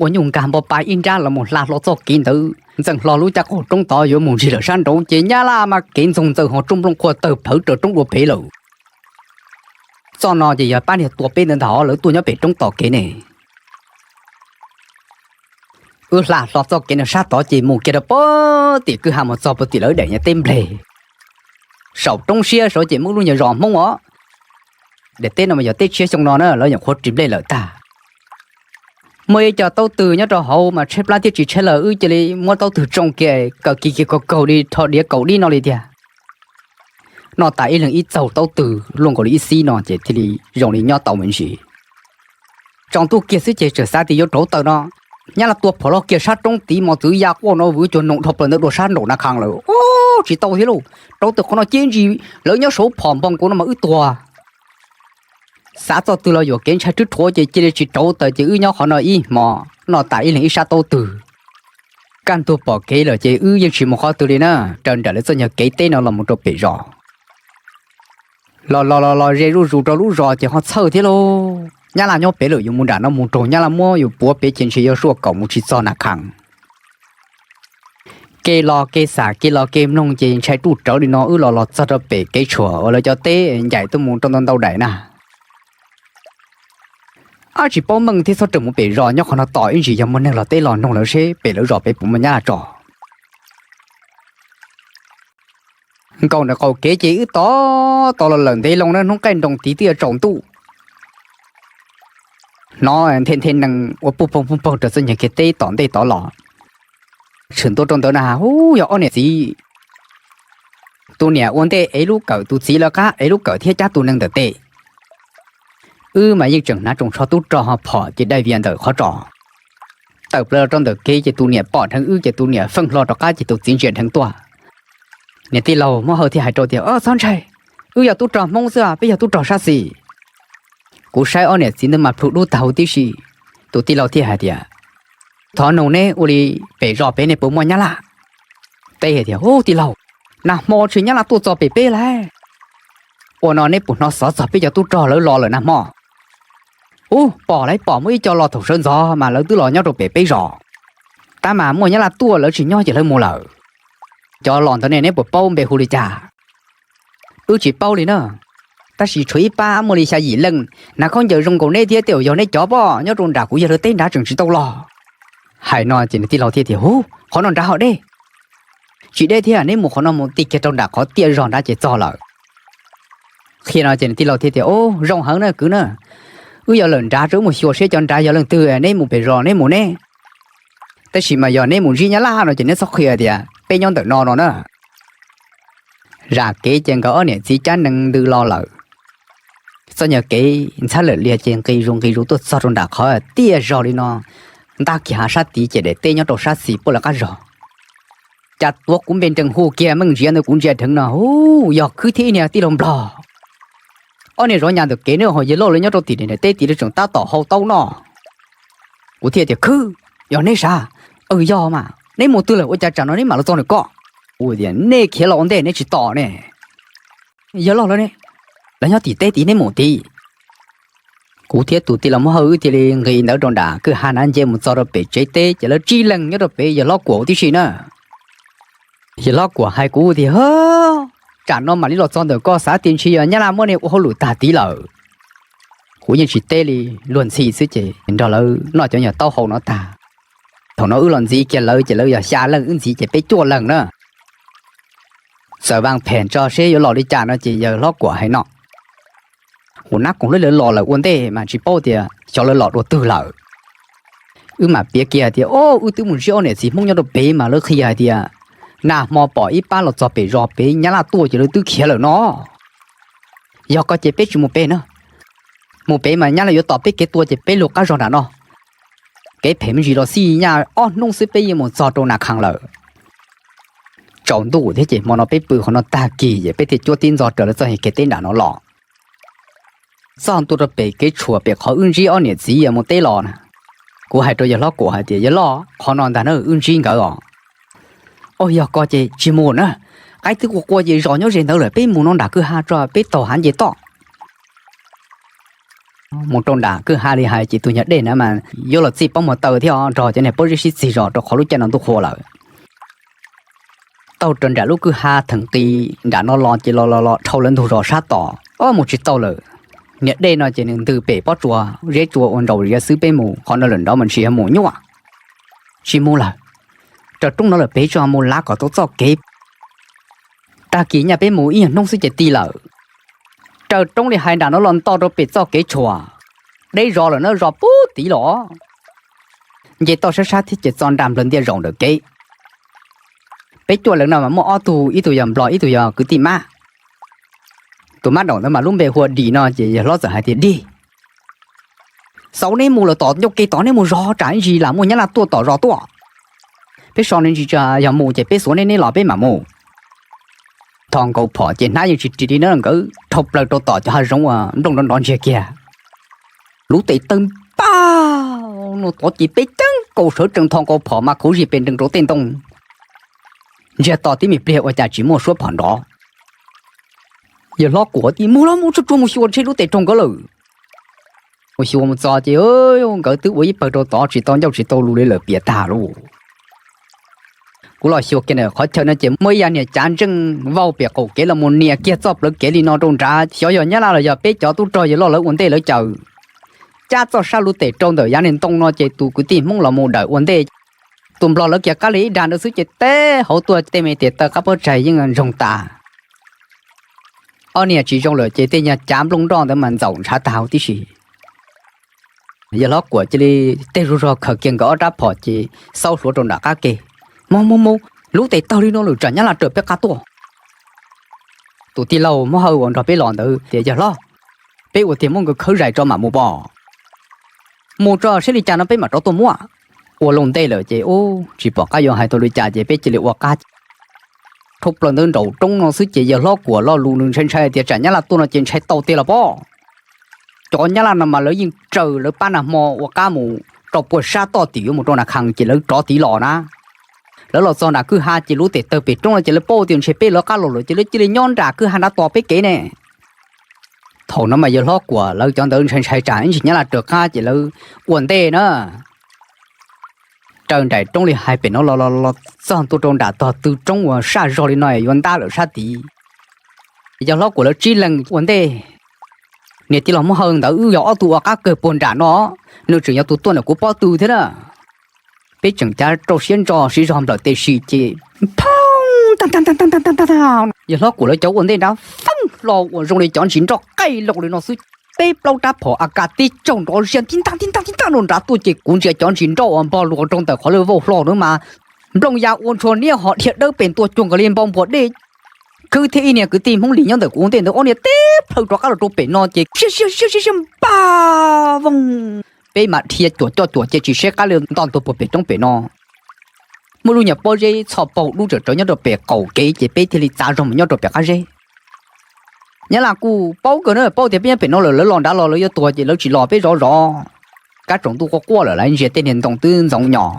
Ua nyuj nkag npo pa ib nrab los mus hla hlo txoj kev ntawd, ntxeev hlo lub caj qaum roob tod yuav mus ntsig lawm sab nraud ces nyab laj mas kev ntxoog ntxaws ho tsooj nplooj qhuav tawg plhawv raws roob dua pem lawm. Txoj no ces yog pab niag tua peb ntawd ntag, lawv tuaj nyob pem roob tom kev ne. Wb hla hlo txoj kev no sab tod ces mus kiag rau puag tim kwj ha mus txog puag tim lawv daim nyuag teb npleg. Saum roob siab saud ces muaj lub nyuag zos Hmoob os. Daim teb no mas yog teb tshiab xyoo no na lawv nyuam qhuav ris nplej lawm tag. Muaj ib co taub twg nyob rau hauv mas tshaib plab thiab tsis tshaib lawm wb cia li muab taub twg tsoo kiag kaw kiag kiag kaug kaug li rho diav kaum dib no li tiag. Noj tas ib leeg ib txaug taub twg luaj nkaus li ib xib no ces thiaj li zoo li nyob tau me ntsis. Tsaus ntuj kiag xwb ces txawm xav tias yuav rauv taws no, nyab laj tua phom loj kiag sab roob tid mos txwv ya quaj no vwv cuag noos dhau plaws ntawd dua sab nraum na khas lawm. Ub, tsis tau thiab lauj, rauv taws qhov no ces ntsis lawv nyob saud phom npog nkaus no mas wb tuag. Xav txoj twg los yuam kev ntshai rwb rhuav ces cia li tsis rauv taws ces wb nyob qhov no ib hmo, noj tas ib leeg ib sab taub twg. Kaj ntug pom kev lawm ces wb yeej tsis mus qhov twg li na, raws nraim lawv txoj nyuag kev teb no los mus rau pem zos. Los los los los ze zuj zus rau lub zos ces ho txhawj thiab lauj, nyab laj nyob pem lawm, yus mus nram no mus raug nyab laj muab yus puav pem ces ntshe yuav suaj kaum mus tsis txog na khas. Kev los kev xam kev los kev mloog ces ntshai ruj rawv li no wb los los txog rau pem kev tshuam uas lawv cov teb ncaim tuaj mus rau ntau ntau daim na. Ab, tsis paub meej thiab txhob rawm mus pem zos, nyob qhov no tos ib ntsis yog muaj neeg los teb los noog lawv seb pem lawv zos pem puas muaj nyab laj tso. Nkaum ntawm qaum kev ces wb tos tos los lawm ntev loo na, hnub qaij nroos tid twb yuav tsaus ntuj. Hnov nthe nthe nees ua puj poog puj poog rau txoj nyuag kev teb tom ntej tod los. Tshwm ntua rau ntawd na has, ub, yog ob niam txiv. Tus niam ua ntej ev lub kawm, tus txiv lawv qab ev lub kawm thiab cab tus nees ntawm tes. Wb mas yeej tseem hnav tsoos tsho tub rog ho phom ces dai vias ntawm qhov tsos. Tawm plaws los rau ntawm kev ces tus niam pom dheev wb ces tus niam feej hlo rov qab ces tus txiv ntsia dheev tuaj. Niam tij laug Muab Hawj thiaj hais rau tias, Txhob ntshai, wb yog tub rog Hmoob xwb, peb yog tub rog sab xis. Kuv saib ob niam txiv ntawd mas plhu dub tag huv tib si. Tus tij laug thiaj hais tias, Thov nug neb ua li pem zos pem nej puas muaj nyab laj? Teb hais tias, Ub tij laug, nag hmo tshwm nyab laj tuaj txog pem peb lawm. Ua no neb puas hnov xov txog peb cov tub rog lawv los lawm nag hmo? Ub, pom lawv pom muaj ib co los thaum sawv ntxov mas lawv twb los nyob rau pem peb zos. Tab mas muaj nyab laj tuaj lawv tsis nyob ces lawv mus lawm. Cov los ntawd ne neb puas paub npe hu li cas? Wb tsis paub li na, tab sis tshuav ib pab muaj li xya yim leej, hnav khaub ncaws zoo nkaus neb thiab tej zaum yog neb cov pob. Nyob rau nram kuv yawg lawv teb nrad tseem tsis tau los. Hais no ces nws tij laug thiaj tias, Hu, qhov no nrad ho deb. Tsis deb thiab, neb mus qhov no mus ti kiag rau nram qhov tiaj zog nrad ces txog lawm. Qhia no ces nws tij laug thiaj tias, Ub, zoo heev na kwv na. Wb yog lawm nrad rau wb mus xyuas seb cov nrad yog leej twg, neb mus pem zos neb mus neb. Tab sis mas yog neb mus ntsib nyab laj no ces neb txhob qhia tias peb nyob ntawm no no na. Zam kev ces nkawd ob niam txiv cab nees ntws los lawm. Txoj nyuag kev ntxhab lawm liag ces nqis zus nqis zus tuaj txog rau nram qhov tiaj zog li no, ntab kiag hav sab tid ces daim teb nyob rau sab xis puab lawv qab zog. Cas tuav kuv npe nrees hu kiag meej ntsiav ntawd kuv ntsia dheev no, hu, yog khwb thiab ib niag tij laug nplog. Ob niag zov nyas ntawm kev na ho yawg loj lawv nyob rau tim daim teb tid lawv tseem tab tom hau taub noj. Kuv thiaj tias, Khwb, yog neb sav? Aw, yog mas neb mus twg lawm ua cas tsam no neb mam los txog ntawm ko? Kuv tias, Neb khiav los ua ntej neb tsis tos ne. Yawg loj lawv ne, lawv nyob tim teb tid neb mus tid. Kuv thiab tus tij laug Muab Hawj wb thiaj li nqis ntawd rau nram kwj ha na nce mus txog rau pem tsev teb ces lawv tsib leeg nyob rau pem yawg hlob Kuam tib si na. Yawg hlob Kuam hais kuv tias, Tsam no mam li los txog ntawm ko xav tias ntshe yog nyab laj muab nej ua hauj lwm tag tid lawm. Kuv yeej tsis teb li, luag ntxhi xwb ces nrog lawv noj cov nyuag taub hau no tag. Thaum no wb los ntxiv kiag lawv ces lawv yog xya leej, wb ntxiv ces peb cuaj leeg na. Txawm vaj phem tso seb yuav los li cas no ces yawg hlob Kuam hais no, Kuv nab koom lawv los lawm ua ntej mas tsis paub tias xyov lawv los dua twg lawm. Wb mam piav kiag hais tias, O, wb twb mus ntsib ob niam txiv Hmoob nyob rau pem mas lawv qhia hais tias nag hmo pom ib pab los txog pem zos pem nyab laj tuaj ces lawv twb khiav lawm no. Yog ko ces peb tsis mus pem na. Mus pem mas nyab laj yuav tos peb kev tuaj ces peb lug qab zog nram no. Kev phem me ntsis los xij nyaj ob hnub xwb peb yeej mus txog rau nas khas lawm. Tsaus ntuj thiab ces hmo no peb pw qhov no tag kis ces peb thiaj cuab tib ntxo raws lawv txoj kev teb nram no los. Txog ntua rau pem kev tshuam pem qhov wb ntsib ob niam txiv mus teb los na, kuv hais rau yawg hlob Kuam hais tias, Yawg loj, qhov no ntag na wb ntsib nkawd os. O, yog ko ces tsis mus na, qaib twb qua qua ces zos nyob ze ntawd lawm, peb mus no nram kwj ha tso peb taug hav nce toj. Mus rau nram kwj ha li hais ces tus nyuag dej na mas yuav los txij pob muag taw thiab nrog cov niag pob zeb sib txig zos rau qhov lub caij no ntuj qhua lawm. Taug rau nram lub kwj ha theem qis nram no los ces los los los dhau lawv ntug zos sab tom, o, mus tsis tau lawm. Niag dej no ces nws ntws pem pob tsuas zeb tsua ua ntsaus ziav xwb, peb mus qhov no lawm nrov mas ntshe yog mus nyuaj. Tsis mus lawm, raws roob no lawm pem tso mus lav kom tau txoj kev. Tag kis nyaj peb mus ib nyuag hnub xwb ces ti lawm. Raws roob li hais nram no los nto rau pem txoj kev tshuam, deb zos lawm na, zos pub tid los. Nce toj sab sab thiab ces txo nra nplawg ntiaj zaus ntawm kev. Peb cuaj leeg no mas muaj ob tug, ib tug yog nplog ib tug yog kwv tij mab. Tus mab daum ntawd mas lub npe hu ua Dim no ces yawg hlob txawm hais tias, Dim, xauv neb mus lawm tom ncauj ke tod, neb mus zov tsam ib ntsis lam muaj nyab laj tuaj tom zos tuaj. Peb so ntsis, yog mus ces peb xuav neb, neb los peb mam mus. Tho nkaus phom ces hnab yeej tsis ris li na, nkawd dhau plaws rau tom cov hav zoov uas nplooj nrov nrov ntsiag kiag. Lub tes tawg npaj no tod ces peb ceeb nkaus sawv tsees tho nkaus phom mas khuv zig pes nrees rau tej ntoo. Ntsiag to tib me pliag ua cas tsis muaj suab phom nrov. Yawg hlob Kuam tias, Mus los mus, tsuag tsuag mus xyuas ntshe lub tes raug nkawd lawm. Mus xyuas mus txog ces nkawd twb ua ib pawg rau tod tsis tau ncauj tsis tau lus li lawm, piam tag lauj. Kuv los xyuas kiag ntawm qhov chaw no ces muaj ib yam niag cav ntseej vau pem qaum kev los mus nias kiag txoj plawv kev li no rau nrad, xyov yog nyab laj los yog peb cov tub rog yawg loj lawv ua ntej lawv caws. Cab txoj sab lub tes rau ntawm yav niag ntoo no ces tus kwv tij Hmoob los mus dawm ua ntej. Tus nplog lawv kiag qab li ib dag ntawd xwb ces teb hauv tuaj tej me tes taw qab pob tsaig yeej ntsoog tas. Ob niag tsis zoo lawm ces tej nyuag cav nplooj nroj ntawd mas ntxaum ntshav tag huv tib si. Yawg hlob Kuam cia li tej zug zog khaws kiag nkawd ob rab phom ces xaub hluav rau nram qab ke. Mus mus mus, lub tes tawg li no lawm tsam nyab laj raws peb qab tuaj. Tus tij laug Muab Hawj uas nrog peb los ntawd tias, Yawg hlob, peb ua tiag muab nkawd khawb zais tso mam mus pom. Mus tso seb li cas no peb mam rov tuaj muab. Ua loo ntej lawm ces ub tsis pom qab yuav hais tau li cas ces peb cia li ua qab. Dhau plaws ntawd nraum roob no xwb ces yawg hlob Kuam lo lus nws ntshai ntshai tias tsam nyab laj tuaj no ces ntshai tau tiag los pob. Cov nyab laj no mas lawv yeej raws lawv pab nag hmo ua qab mus rau puag sab toj tim yuav mus rau Nas Khas ces lawv rov tiv los na. Lawv los txog nram kwj ha ces lub tes taw pem roob no ces lawv paub tias ntshe peb lawv qab los lawm ces lawv cia li nyob nram kwj ha nrad tos peb kev ne. Thaum no mas yawg hlob Kuam lawv cov ntawd ntshai ntshai tsam ib ntsis nyab laj raws qab ces lawv ua ntej na. Raws nraim roob li hais pem no los los los txog ntua rau nram tog tw roob uas saj zog li no yuav ntab lawm sab tid. Yawg hlob Kuam lawv tsib leeg ua ntej. Niam tij laug Hmoob Hawj ntawd wb yog ob tug ua qab kawg puag nram no, nws tseem yog tus tuaj ntawm kuv pob tw thiab na. Peb tseem cav rau siab ntso siv zog nplawm tes sim ces phooj, yawg hlob Kuam lawv cov ua ntej nrad feeb hlo uas zoo li cov ntsis nroj qaij loo li no xwb. Peb plaub rab phom A K tib tsaug nrov zia tib ntaj tib ntaj tib ntaj rau nrad tuaj ces kuv ntsia cov ntsis nroj uas npog luas rau ntawm qhov lawv vau hlo na mas nplooj ya ua ntshua niab ho dhia dawb pes ntua cuag nkaus li npau npua dej. Khwb thiab ib niag kwv tij Hmoob Lis nyob ntawm kuv ua ntej ntawd ob niag teb plhaw rov qab los rau pem no ces siab siab siab siab siab npaj voog. Peb mas dhia cuam coj cuam ces tsis saib qab li nto ntua puag pem roob pem no. Muaj lub nyuag pob zeb txhoj paug dub tsawm rawv nyob rau pem qaum kev ces peb thiaj li txav zog mus nyob rau pem qab zeb. Nyab laj kuj paub kawg na, paub tias peb nyob pem no lawm lawv los nrad los lawv yuav tuag ces lawv tsis los peb zov zov. Kab tsaus ntuj quaj quaj lawm lawv ntsia tej niag ntoo twb ntxoov nyos.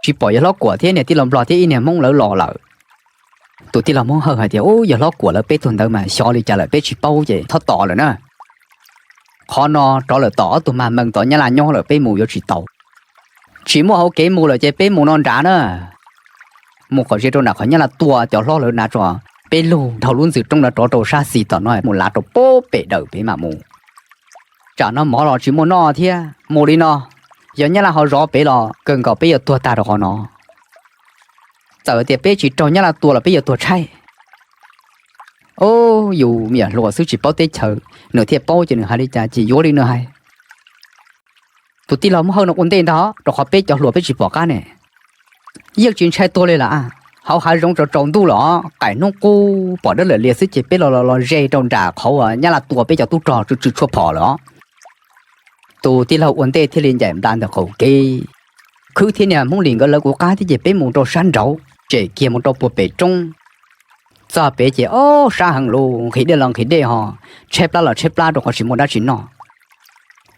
Tsis pom yawg hlob Kuam thiab niag tij laug Nplog thiab ib niag Hmoob lawv los lawm. Tus tij laug Hmoob Hawj hais tias, Ub, yawg hlob Kuam lawv peb tug ntawd mas xyov li cas lawm peb tsis paub ces txhob tos lawm na. Qhov no rov lawm tom ob tug mag mees tom nyab laj nyob lawm peb mus yuav tsis tau. Tsis muaj hauv kev mus lawm ces peb mus no nrad na. Mus qhov zia rau nram qhov nyab laj tua cov hlob lawv na tso, peb lug dhau lub ntxwg roob no rov rau sab xis tom no mus lav rau puag pem dawm peb mam mus. Tsam no mov los tsis muaj noj thiab mus li no, yog nyab laj ho zov pem los kawg nkaus peb yuav tuag tag rau qhov no. Txawm tias peb tsis raug nyab laj tua los peb yuav tuag tshaib. Ub, yus me nyuam hluas xwb tsis paub teb chaws, nws thiaj paub ces nws hais li cas ces yuav li nws hais. Tus tij laug Hmoob Hawj no ua ntej ntag rau qhov peb cov hluas peb tsis pom qab ne. Yeej tsis ntshai tuag li lawm, hauv hav zoov tsaus tsaus ntuj lawm os, qaim hnub qub pom dawb lawm lias xwb ces peb los los los ze rau nram qhov uas nyab laj tua peb cov tub rog tsw tsw tshuaj phom lawm os. Tus tij laug ua ntej thiaj li ncaim nplas ntawm qaum kev. Khwb thiab niag Hmoob Lis nkawd lawv kuv qab thiab ces peb mus rau sab nraud tsem kiag mus rau puag pem roob. Txog pem ces ob sab heev lus nqhis dej los nqhis dej ho, tshaib plab los tshaib plab rau qhov tsis muaj dab tsi noj.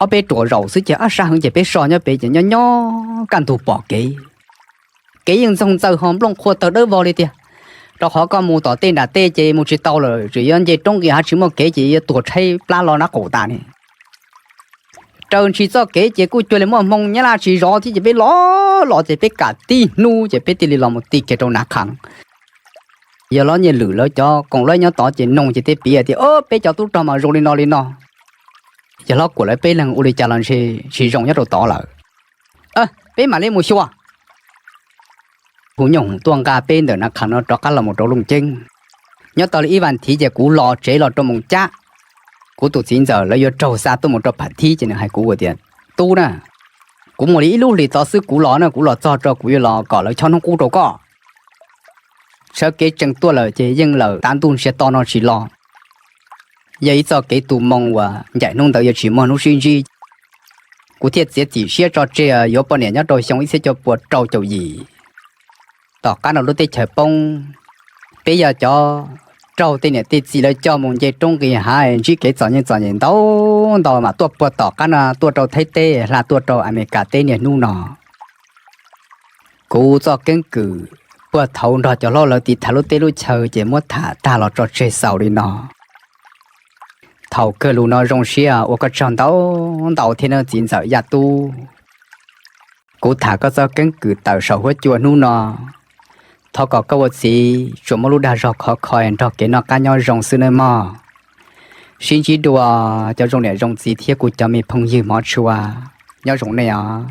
Ob peb ruam zaum xwb ces ob sab heev ces peb so nyob pem ces nyob nyob kaj ntug pom kev. Kev yeej ntxoog ntxaws ho nplooj qhuav tawg dawb vog li tiag, rau qhov koj mus tom tej nram tej ces mus tsis tau lawm, tseem yuav nce roob nqis hav tsis muaj kev ces yuav tuag tshaib plab los nab qaum tas ne. Raws ntshis txoj kev ces kuj cuag li muaj hmoo nyab laj tsis zov thiab ces peb los los ces peb kam tib hnub ces peb thiaj li los mus ti kiag rau Nav Khas. Yog hlob Nyiaj Lwm lawv cov koom lawv nyob tod ces noog ces thiaj piav tias, Ob, peb cov tub rog mas zoo li no li no. Yog hlob Kuam lawv peb leeg ua li cas los ntshe tsis zoo nyob rau tod lawm. Peb mam li mus xyuas. Hu nyuj hoom tuaj nqa peb ntawm Nav Khas no rov qab los mus rau Looj Ceeb. Nyob tau li ib vas thiv ces kuv los tsev los rau Moos Cab. Kuv tus txiv ntxawm lawv yuav raug xa tuaj mus rau Pham Thib ces nws hais kuv tias, Tub na, kuv mus li ib lub hlis tod xwb kuv los na, kuv los txog rau kuv yuav los kom lawv chob hnub qub rau koj. Sawv kev tsees tuaj lawm ces yeej lawm tav ntuj ntsiag to no tsis los. Yog ib txoj kev tu moo uas ncaim hnub ntawd yuav tsis muaj hnub sib ntsib. Kuv thiaj txiav txim siab tso tseg yuav poj niam nyob rau xyoo ib txhiab cuaj pua rau caum yim. Tom qab no lub teb chaws poob, peb yog cov raug tej niam tej txiv lawv coj mus nce roob nqis hav ntsib kev txom nyem txom nyem ntau ntau mas tuaj puag tom qab no tuaj rau Thaib teb hla tuaj rau Amelikas teb niaj hnub no. Kuv txoj keeb kwm puag thaud nrog cov hlob lawv tiv thaiv lub teb lub chaw ces muab tham tag los tso tseg xaus li no. Thaum kawg lus no zoo siab ua koj tsaug ntau ntau thiab nawb txiv ntxawm Yaj Tub. Kuv tham koj txoj keeb kwm tawm saum huab cua hnub no, thov kom koj ua txiv tsuas muaj lub dag zog khov kho nrog kev noj qab nyob zoo xwb nawb mog. Sib ntsib dua, cov zoo niam zoo txiv thiab kuv cov me phooj ywg hmov tshua, nyob zoo nej os.